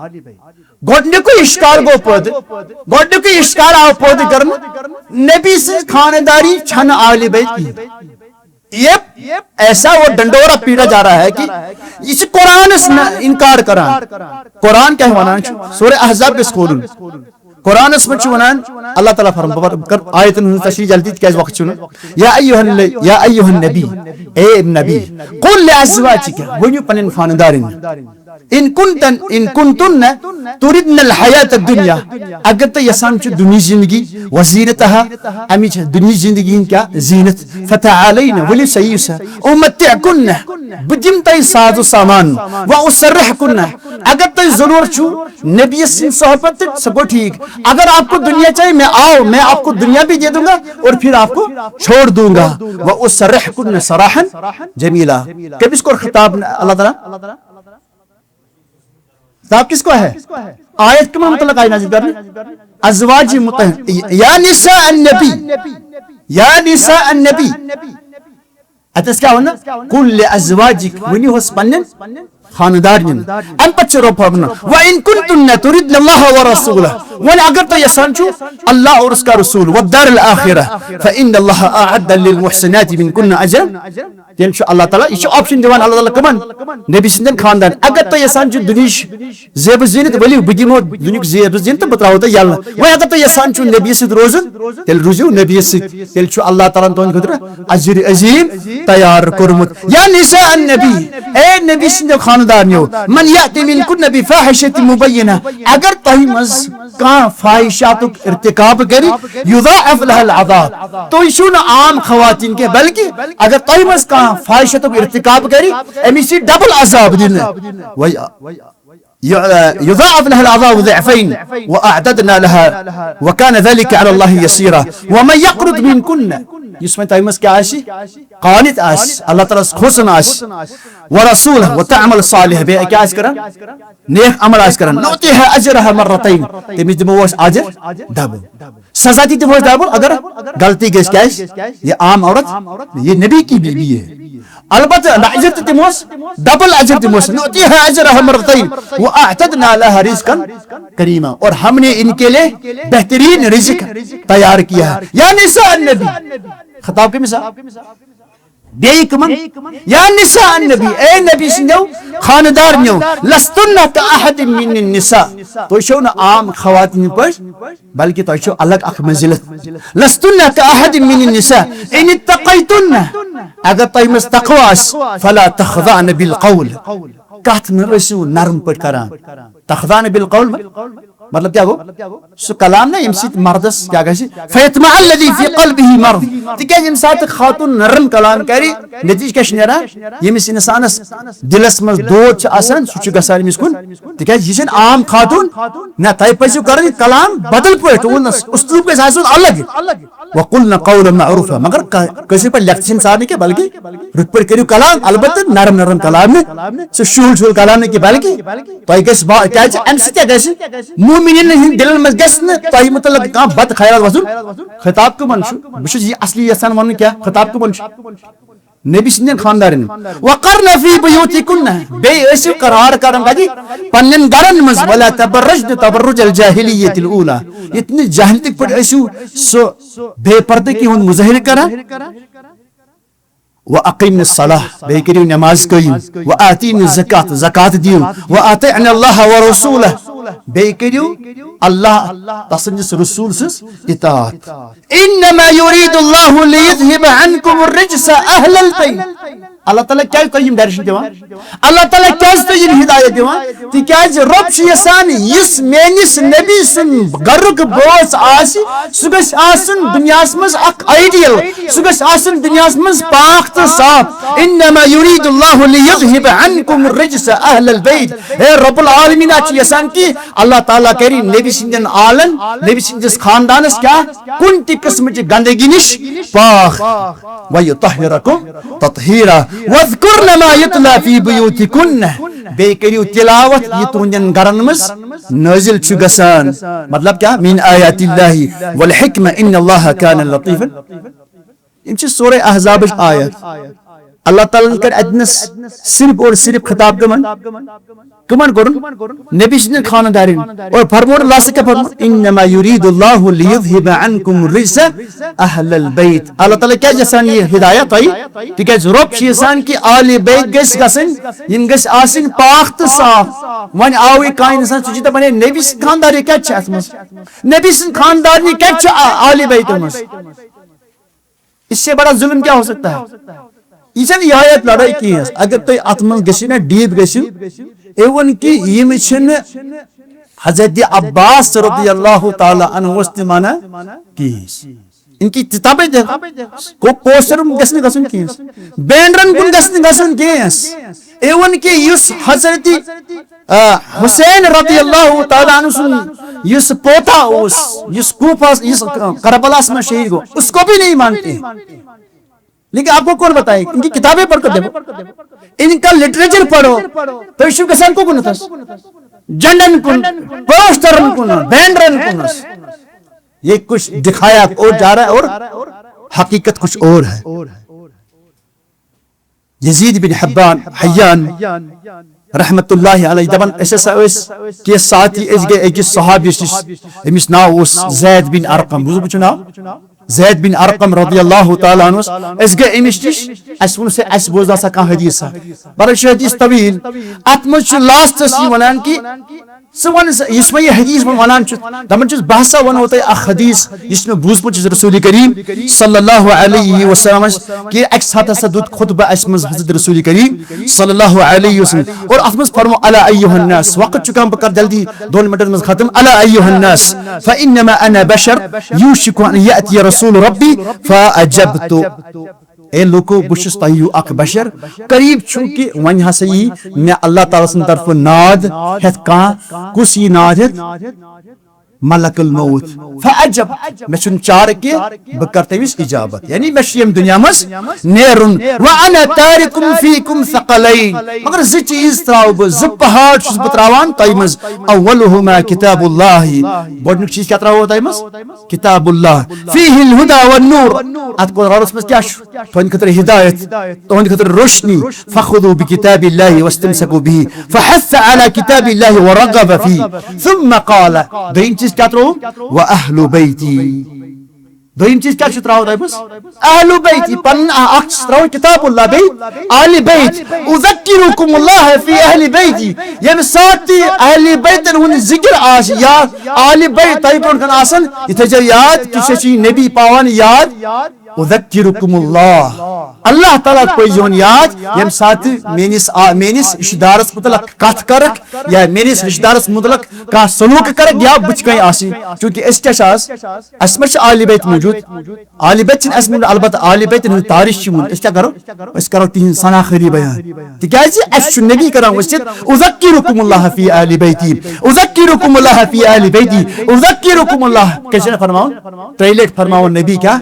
گۄڈٕنیُکُے اِشکال گوٚو پٲدٕ، گۄڈٕنیُکُے اِشکال آو پٲدٕ کرنہٕ، نبی سٕنٛز خانٛداری چھَنہٕ آلِ بیت کِہیٖنۍ۔ یہ ایسا وہ ڈنڈورا پیٹا جا رہا ہے کہ یہ قرآن اس نے انکار کران۔ قرآن کیا وَنان چھُ؟ سورہ احزاب گژھِ کھولُن۔ قرآنس منٛز چھُ وَنان، اللہ تعالیٰ فرماوان، بہٕ کر آیتن ہٕنٛز تشریح جلدی، تِکیٛازِ وقت چھُنہٕ۔ یا ایھا الل-، یا ایھا النبی، اے نبی، قل لازواجک، ؤنِو پنٕنٮ۪ن خانٛدارٮ۪ن۔ ان کنتن ان کنتن تردن الحیات الدنیا، اگر تُہۍ یژھان چھِو دُنیہٕچ زندگی، وزینتہا، امِچ دُنیہٕچ زندگی ہٕنٛز کیٛاہ زینت، فتعالین، ؤلِو سا، یِیِو سا، امتعکن، بہٕ دِمہٕ تۄہہِ ساز و سامان، واسرحکن، اگر تۄہہِ ضروٗرت چھُو نبی سٕنٛز صحبت تہٕ سُہ گوٚو ٹھیٖک، اگر آپ کو دنیا چاہیے، میں آؤ، میں آپ کو دنیا بھی دے دوں گا اور پھر آپ کو چھوڑ دوں گا، واسرحکن سراحا جمیلا۔ کٔمِس کوٚر خطاب اللہ تعالیٰ؟ خطاب کس کو ہے؟ آیت کمن متعلق آئی نازل کرنے؟ ازواج مطہر، یا نساء النبی، یا نساء النبی۔ اتس کیا وننا؟ قل لازواجک، ونی ہوس پنن خاندارنین۔ ام پتہ چھ رب فرماوان، وان کنتن تردن اللہ ورسولہ، ون اگر تُہۍ یژھان چھِو اللہ اور اس کا رسول، والدار الآخرہ، فان اللہ اعد للمحسنات منکن اجرا، تیٚلہِ چھُ اللہ تعالیٰ، یہِ چھُ option دِوان اللہ تعالیٰ کٕمن؟ نبی سٕنٛدٮ۪ن خاندان۔ اگر تُہۍ یژھان چھِو دُنیہٕچ زیب زیٖنت، ؤلِو، بہٕ دِمو دُنیُک زیب زیٖنت تہٕ بہٕ ترٛاوو تۄہہِ یَلہٕ۔ وۄنۍ اگر تُہۍ یژھان چھِو نبی سۭتۍ روزُن، تیٚلہِ روٗزِو نبی سۭتۍ۔ تیٚلہِ چھُ اللہ تعالیٰ ہن تُہنٛدِ خٲطرٕ اجر عظیٖم تیار کوٚرمُت۔ یا نساء النبی، اے نبی سٕنٛدیو خاندارنیو، من یأت منکن بفاحشة مبینہ، اگر تۄہہِ منٛز کانٛہہ فاحشاتُک ارتکاب کرِ، یضاعف لها العذاب۔ تُہۍ چھِو نہٕ عام خواتین کینٛہہ، بلکہ اگر تۄہہِ منٛز کانٛہہ فاحشاتُک ارتکاب کرِ، أمِس یی double عذاب دِنہٕ۔ وَ-، یُ-، یضاعف لها العذاب ضعفین وأعتدنا لها وكان ذلك على الله يسيرا۔ ومن يقنت منكن، یُس وۄنۍ تۄہہِ منٛز کیٛاہ آسہِ؟ قانت آسہِ، اللہ تعالیٰ ہس کھوژان آسہِ، ورسولہ وتعمل صالحا، بیٚیہِ کیٛاہ آسہِ کران؟ نیک عمل آسہِ کران، نؤتها اجرها مرتين، تٔمِس دِمو أسۍ اجر double۔ سزا تہِ دِموس double اگر غلطی گژھِ۔ کیٛازِ؟ یہِ عام عورت، یہِ نبی کی بیوی ہے۔ البتہ اجر تہِ دِموس، double اجر دِموس، نؤتها اجرها مرتين واعتدنا لها رزقا كريما، اور ہم نے ان کے لیے بہترین رزق تیار کیا ہے۔ یا نساء النبی، خطاب کٔمِس آو؟ بیٚیہِ کٕمن؟ یا نساء النبی، اے نبی سٕنٛدیو خاندارنیو، لستن کأحد من النساء، تُہۍ چھِو نہٕ عام خواتین پٲٹھۍ، بلکہ تۄہہِ چھو الگ اکھ منزلت۔ لستن کأحد من النساء ان اتقیتن، اگر تۄہہِ منٛز تقوی آسہِ، فلا تخضعن بالقول، کتھ مہ ٲسِو نرم پٲٹھۍ کران۔ تخضعن بالقول، مطلب کیا گوٚو؟ سُہ کلام نہ، ییٚمہِ سۭتۍ مردس کیا گژھِ؟ فیطمع الذی فی قلبہ مرض۔ تِکیٛازِ ییٚمہِ ساتہٕ خاتون نرم کلام کرِ، نتیجہ کیا چھُ نیران؟ ییٚمِس انسانس دلس منٛز دود چھُ آسان، سُہ چھُ گژھان أمِس کُن۔ تِکیٛازِ یہِ چھَنہٕ عام خاتون۔ نہ، تۄہہِ پزیو کرُن یہِ کلام بدل پٲٹھۍ، تُہُنٛد اسلوب گژھِ آسُن الگ۔ وقلن قولا معروفا، مگر کا-، کٲشِر پٲٹھۍ لیکھتھ چھِنہٕ ژھانڈنہٕ کینٛہہ، بلکہِ رٕتۍ پٲٹھۍ کٔرِو کلام، البتہ نرم نرم کلام نہٕ، سُہ شُہُل شُہُل کلام نہٕ کینٛہہ، بلکہِ تۄہہِ گژھِ با-، کیازِ اَمہِ سۭتۍ کیٛاہ گژھِ؟ مومنیٖنَن ہٕنٛدۍ دِلَن منٛز گژھِ نہٕ تۄہہِ مُتعلق کانٛہہ بد خیال وَسُن۔ خطاب کٕمَن چھُ؟ بہٕ چھُس یہِ اصلی یژھان وَنُن کیٛاہ؟ خطاب کٕمَن چھُ؟ نبی سٕنٛدٮ۪ن خاندارٮ۪ن۔ وقرن فی بیوتکن، بیٚیہِ ٲسِو قرار کران کَتہِ؟ پننٮ۪ن گرن منٛز۔ ولا تبرجن تبرج الجاہلیۃ الاولی، یِتھ نہٕ جاہلیتٕکۍ پٲٹھۍ ٲسِو سُہ بے پردگی ہُنٛد مظٲہرٕ کران۔ واقمن الصلاۃ، بیٚیہِ کٔرِو نماز قٲیِم۔ وآتین الزکوۃ، زکوٰۃ دِیِو۔ واطعن اللہ ورسولہ، بیٚیہِ کٔرِو اللہ تسٕنٛدِس رسول سٕنٛز اطاعت۔ انما یرید اللہ لیذهب عنکم الرجس اہل البیت۔ اللہ تعالیٰ کیٛازِ تۄہہِ یِم direction دِوان؟ اللہ تعالیٰ کیٛازِ تۄہہِ یِم ہدایت دِوان؟ تِکیٛازِ رۄب چھُ یژھان، یُس میٲنِس نبی سُنٛد گرُک بٲژ آسہِ، سُہ گژھِ آسُن دُنیاہَس منٛز اکھ ideal، سُہ گژھِ آسُن دُنیاہَس منٛز پاک تہٕ صاف۔ انما یرید اللہ لیذهب عنکم الرجس اہل البیت۔ اے رب العالمین چھُ یژھان کہِ اللہ تعالیٰ کرِ نبی سٕنٛدٮ۪ن آلن، نبی سٕنٛدِس خاندانس کیٛاہ؟ کُنہِ تہِ قٕسمٕچہِ گندگی نِش پاک۔ ویطہرکم تطہیرا۔ واذکرن ما یتلی فی بیوتکن۔ بیٚیہِ کٔرِو تلاوت یہِ تُہنٛدٮ۪ن گرن منٛز نٲزِل چھُ گژھان۔ مطلب کیٛاہ؟ من آیات اللہ والحکمہ ان اللہ کان لطیفا۔ یِم چھِ سورہ احزابٕچ آیت۔ اللہ تعالیٰ ہن کٔر اتنس صرف اور صرف خطاب کٕمن؟ کٕمن کوٚرُن؟ نبی سٕنٛدٮ۪ن خاندارٮ۪ن۔ اور فرموو اللہ سا کیٛاہ فرموو؟ انما یرید اللہ لیذهب عنکم الرجس اہل البیت۔ اللہ تعالیٰ کیٛازِ یژھان یہِ ہدایت تۄہہِ؟ تِکیٛازِ رۄب چھُ یژھان کہِ آلِ بیت گژھِ گژھٕنۍ، یِم گژھِ آسٕنۍ پاک تہٕ صاف۔ وۄنۍ آو یہِ کانٛہہ انسان، سُہ چھُ دپان، ہے، نبی سٕنٛدۍ خاندار یہِ کیٛازِ چھِ اتھ منٛز؟ نبی سٕنٛدۍ خاندار یہِ کیٛازِ چھِ آ-، آلِ بیتس منٛز؟ اس سے بڑا ظلم کیا ہو سکتا ہے؟ یہِ چھنہٕ یہِ آیت لڑٲے کینٛہہ۔ اگر تُہۍ اتھ منٛز گٔژھِو نا، ڈیپ گٔژھِو، اِوٕن کہِ یِم چھِنہٕ حضرت عباس رضی اللہ تعالیٰ عنہس تہِ منع کینٛہہ۔ ان کی کتابیں دیکھو، کو پوسٹر گژھِ نہٕ گژھُن کینٛہہ، بینرن کُن گژھِ نہٕ گژھُن کینٛہہ۔ اِوٕن کہِ یُس حضرت، آ، حسین رضی اللہ تعالیٰ عنہ سُنٛد یُس پوتا اوس، یُس کوفہ، یُس کربلاہس منٛز شہید گوٚو، اس کو بھی نہیں مانتے ہیں۔ لیکن آپ کو کون بتائے؟ ان کی کتابیں پڑھ کر دیکھو، ان کا لٹریچر پڑھو، تو ایشو کے ساتھ کو کن تھا؟ جنڈن کن، پوسٹرن کن، بینرن کن۔ یہ کچھ دکھایا اور جا رہا ہے اور حقیقت کچھ اور ہے۔ یزید بن حبان حیان رحمت اللہ علیہ دپان، أسۍ ہسا ٲسۍ کینٛہہ ساتھی، أسۍ گٔے أکِس صحابیس نِش، أمِس ناو اوس زید بن ارقم۔ بوٗزُو بہٕ چھُ ناو؟ زید بن ارقم رضی اللہ تعالیٰ عنہ۔ أسۍ گٔے أمِس نِش، اَسہِ ووٚن، سُہ اَسہِ بوزناو سا کانٛہہ حدیثا۔ بہرحال چھُ حدیث طویل، اَتھ منٛز چھُ لاسٹس یہِ وَنان کہِ ژٕ وَن سا، یُس مےٚ یہِ حدیث وۄنۍ وَنان چھُس، دَپان چھُس، بہٕ ہسا وَنو تۄہہِ اَکھ حدیث، یُس مےٚ بوٗزمُت چھُس رسول کریم صلی اللہ علیہ وسلمس، کہِ اَکہِ ساتہٕ ہسا دیُت خطبہ اَسہِ منٛز حضرت رسول کریم صلی اللہ علیہ وسلم، اور اَتھ منٛز فرمو، الا ایھا الناس، وقت چھُ کم، بہٕ کرٕ جلدی دۄن منٹن منٛز ختم۔ الا ایھا الناس، فانما انا بشر، یوشک ان یاتی رسول ربی فاجبت۔ اے لوکو، بہٕ چھُس تۄہہِ ہیوٗ اکھ بشر، قریب چھُ کہِ وۄنۍ ہسا یی مےٚ اللہ تعالیٰ سٕنٛدِ طرفہٕ ناد ہٮ۪تھ کانٛہہ۔ کُس یی ناد ہٮ۪تھ؟ ملک الموت۔ فاجب، مےٚ چھُنہٕ چارٕ کینٛہہ، بہٕ کرٕ تٔمِس اجابت۔ یعنی مےٚ چھُ ییٚمہِ دُنیا منٛز نیرُن۔ وانا تارک فیکم ثقلین، مگر زٕ چیٖز ترٛاوٕ بہٕ، زٕ پہاڑ چھُس بہٕ ترٛاوان تۄہہِ منٛز۔ اولہما کتاب اللہ، گۄڈٕنیُک چیٖز کیٛاہ ترٛاوو تۄہہِ منٛز؟ کتاب اللہ، فیہ الہدی والنور، اتھ قرآنس منٛز کیٛاہ چھُ؟ تُہنٛدِ خٲطرٕ ہدایت، تُہنٛدِ خٲطرٕ روشنی۔ فخذوا بکتاب اللہ واستمسکوا بہ، فحث علی کتاب اللہ ورغب فیہ۔ ثم قال، دوٚیِم چیٖز کیٛاہ ترٛووُم؟ واہل بیتی۔ دوٚیِم چیٖز کیٛاہ چھُ ترٛاوُن تۄہہِ بس؟ اہل بیتی، پنُن اَ-، اکھ چھُ ترٛاوُن کتاب اللہ، بیٚیہِ آل بیت۔ اذکرکم اللہ فی اہل بیتی۔ ییٚمہِ ساتہٕ تہِ اہل بیتن ہُنٛد ذکر آسہِ یا آل بیت تۄہہِ برونٛٹھ کَنہِ آسن، یہِ تھٲیزیو یاد کہِ ژےٚ چھُے نبی پاوان یاد۔ اذکرکم اللہ، اللہ تعالیٰ پٲیزیون یاد، ییٚمہِ ساتہٕ میٲنِس آ-، میٲنِس رشتہٕ دارس متعلق کتھ کرکھ یا میٲنِس رشتہٕ دارس متعلق کانٛہہ سلوک کرکھ یا بٕتھِ کنہِ آسہِ۔ چونکہ أسۍ کیٛاہ چھِ آز؟ اَسہِ ما چھِ آل بیت موجود؟ آل بیت چھِنہٕ اَسہِ موجود، البتہ آل بیتن ہٕنٛز تعریف چھِ وُنہِ۔ أسۍ کیٛاہ کرو؟ أسۍ کرو تِہنٛز ثنا خٲری بیان۔ تِکیٛازِ اَسہِ چھُ نبی کران ؤسِتھ، اذکرکم اللہ فی اہل بیتی، اذکرکم اللہ فی اہل بیتی، اذکرکم اللہ۔ کیٛاہ چھِ فرماوان؟ ترٛیٚیہِ لٹہِ فرماوان نبی کیٛاہ؟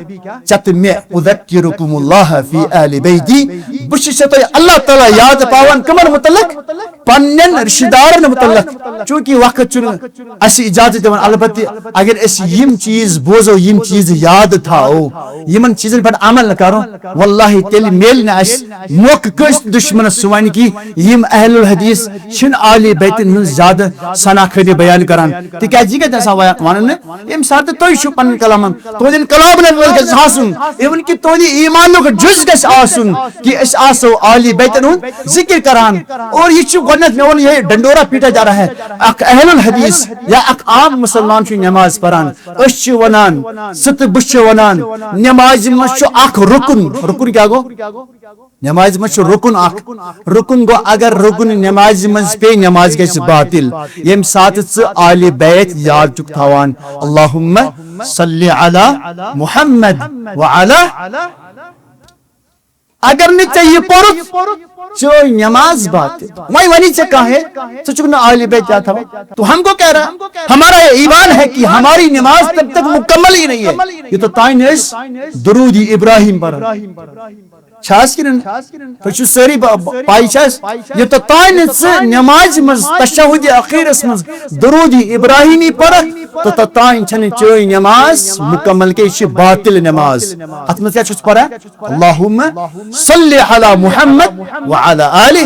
ژےٚ تہٕ مےٚ، اذکرکم اللہ فی اہل بیتی۔ بہٕ چھُس ژےٚ تۄہہِ اللہ تعالیٰ یاد پاوان کٕمن متعلق؟ پننٮ۪ن رشتہٕ دارن متعلق۔ چونکہ وقت چھُنہٕ اَسہِ اجازت دِوان، البتہ اگر أسۍ یِم چیٖز بوزو، یِم چیٖز یاد تھاوو، یِمن چیٖزن پٮ۪ٹھ عمل کرو، واللہ تیٚلہِ میلہِ نہٕ اَسہِ موقعہٕ کٲنٛسہِ دُشمنس سُہ وَنہِ کہِ یِم اہل الحدیث چھِنہٕ آل بیتن ہٕنٛز زیادٕ ثنا خٲری بیان کران۔ تِکیٛازِ یہِ کَتہِ آسان وَ-، وَنُن نہٕ؟ ییٚمہِ ساتہٕ تُہۍ چھِو پنٕنۍ کلامن، تُہنٛدٮ۪ن کلامن منٛز گژھِ آسُن، even کہِ تُہنٛدِ ایٖمانُک جُز گژھِ آسُن، کہِ أسۍ آسو آل بیتن ہُنٛد ذکر کران۔ اور یہِ چھُ گۄڈٕنٮ۪تھ مےٚ ووٚن، یہِ ڈنڈورا پیٹا جا رہا ہے۔ اکھ اہل الحدیث یا اکھ عام مسلمان چھُ نماز پران۔ أسۍ چھِ ونان، ژٕ تہٕ بہٕ چھِ ونان، نمازِ منٛز چھُ اکھ رُکُن۔ رُکُن کیٛاہ گوٚو؟ نمازِ منٛز چھُ رُکُن اکھ۔ رُکُن گوٚو، اگر رُکُن نمازِ منٛز پیٚیہِ، نماز گژھِ باطل۔ ییٚمہِ ساتہٕ ژٕ آلِ بیت یاد چھُکھ تھاوان، اللہم صلی علی محمد وعلی۔ اگر نہٕ ژےٚ یہِ پوٚرُتھ، چٲنۍ نماز باطل۔ وۄنۍ وَنی ژےٚ کانٛہہ، ہے، ژٕ چھُکھ نہٕ آلِ بیت یاد تھاوان۔ تو ہم کو کہہ رہا، ہمارا یہ ایمان ہے کہ ہماری نماز تب تک مکمل ہی نہیں ہے، یوٚتتھ تام نہٕ أسۍ درود ابراہیم پرو۔ چھا حظ کِنہٕ نہٕ؟ تُہۍ چھِو سٲری با-، با-، پاے چھا حظ؟ یوٚتتھ تام نہٕ ژٕ نمازِ منٛز تشہد اخیرس منٛز درود ابراہیمی پرکھ، توٚتتھ تام چھنہٕ چٲنۍ نماز مکمل کینٛہہ، یہِ چھِ باطل نماز۔ اتھ منٛز کیٛاہ چھُس پران؟ اللہم صلی علی محمد وعلی آلہ۔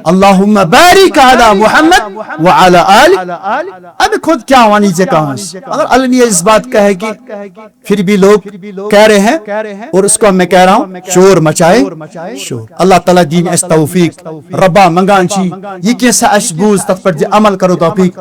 اللہم بارک علی محمد وعلی آلہ۔ اَمہِ کھۄتہٕ کیٛاہ وَنہٕ ژےٚ کانٛہہ؟ اگر المیہ اس بات کا ہے کہ پھر بھی لوگ کہہ رہے ہیں اور اس کو میں کہہ رہا ہوں، شور مچائے شور۔ اللہ تعالیٰ دِیِن اَسہِ توفیق۔ رۄبا منٛگان چھِ، یہِ کینٛہہ سا اَسہِ بوٗز، تَتھ پٮ۪ٹھ دِ عمل کرو توفیق۔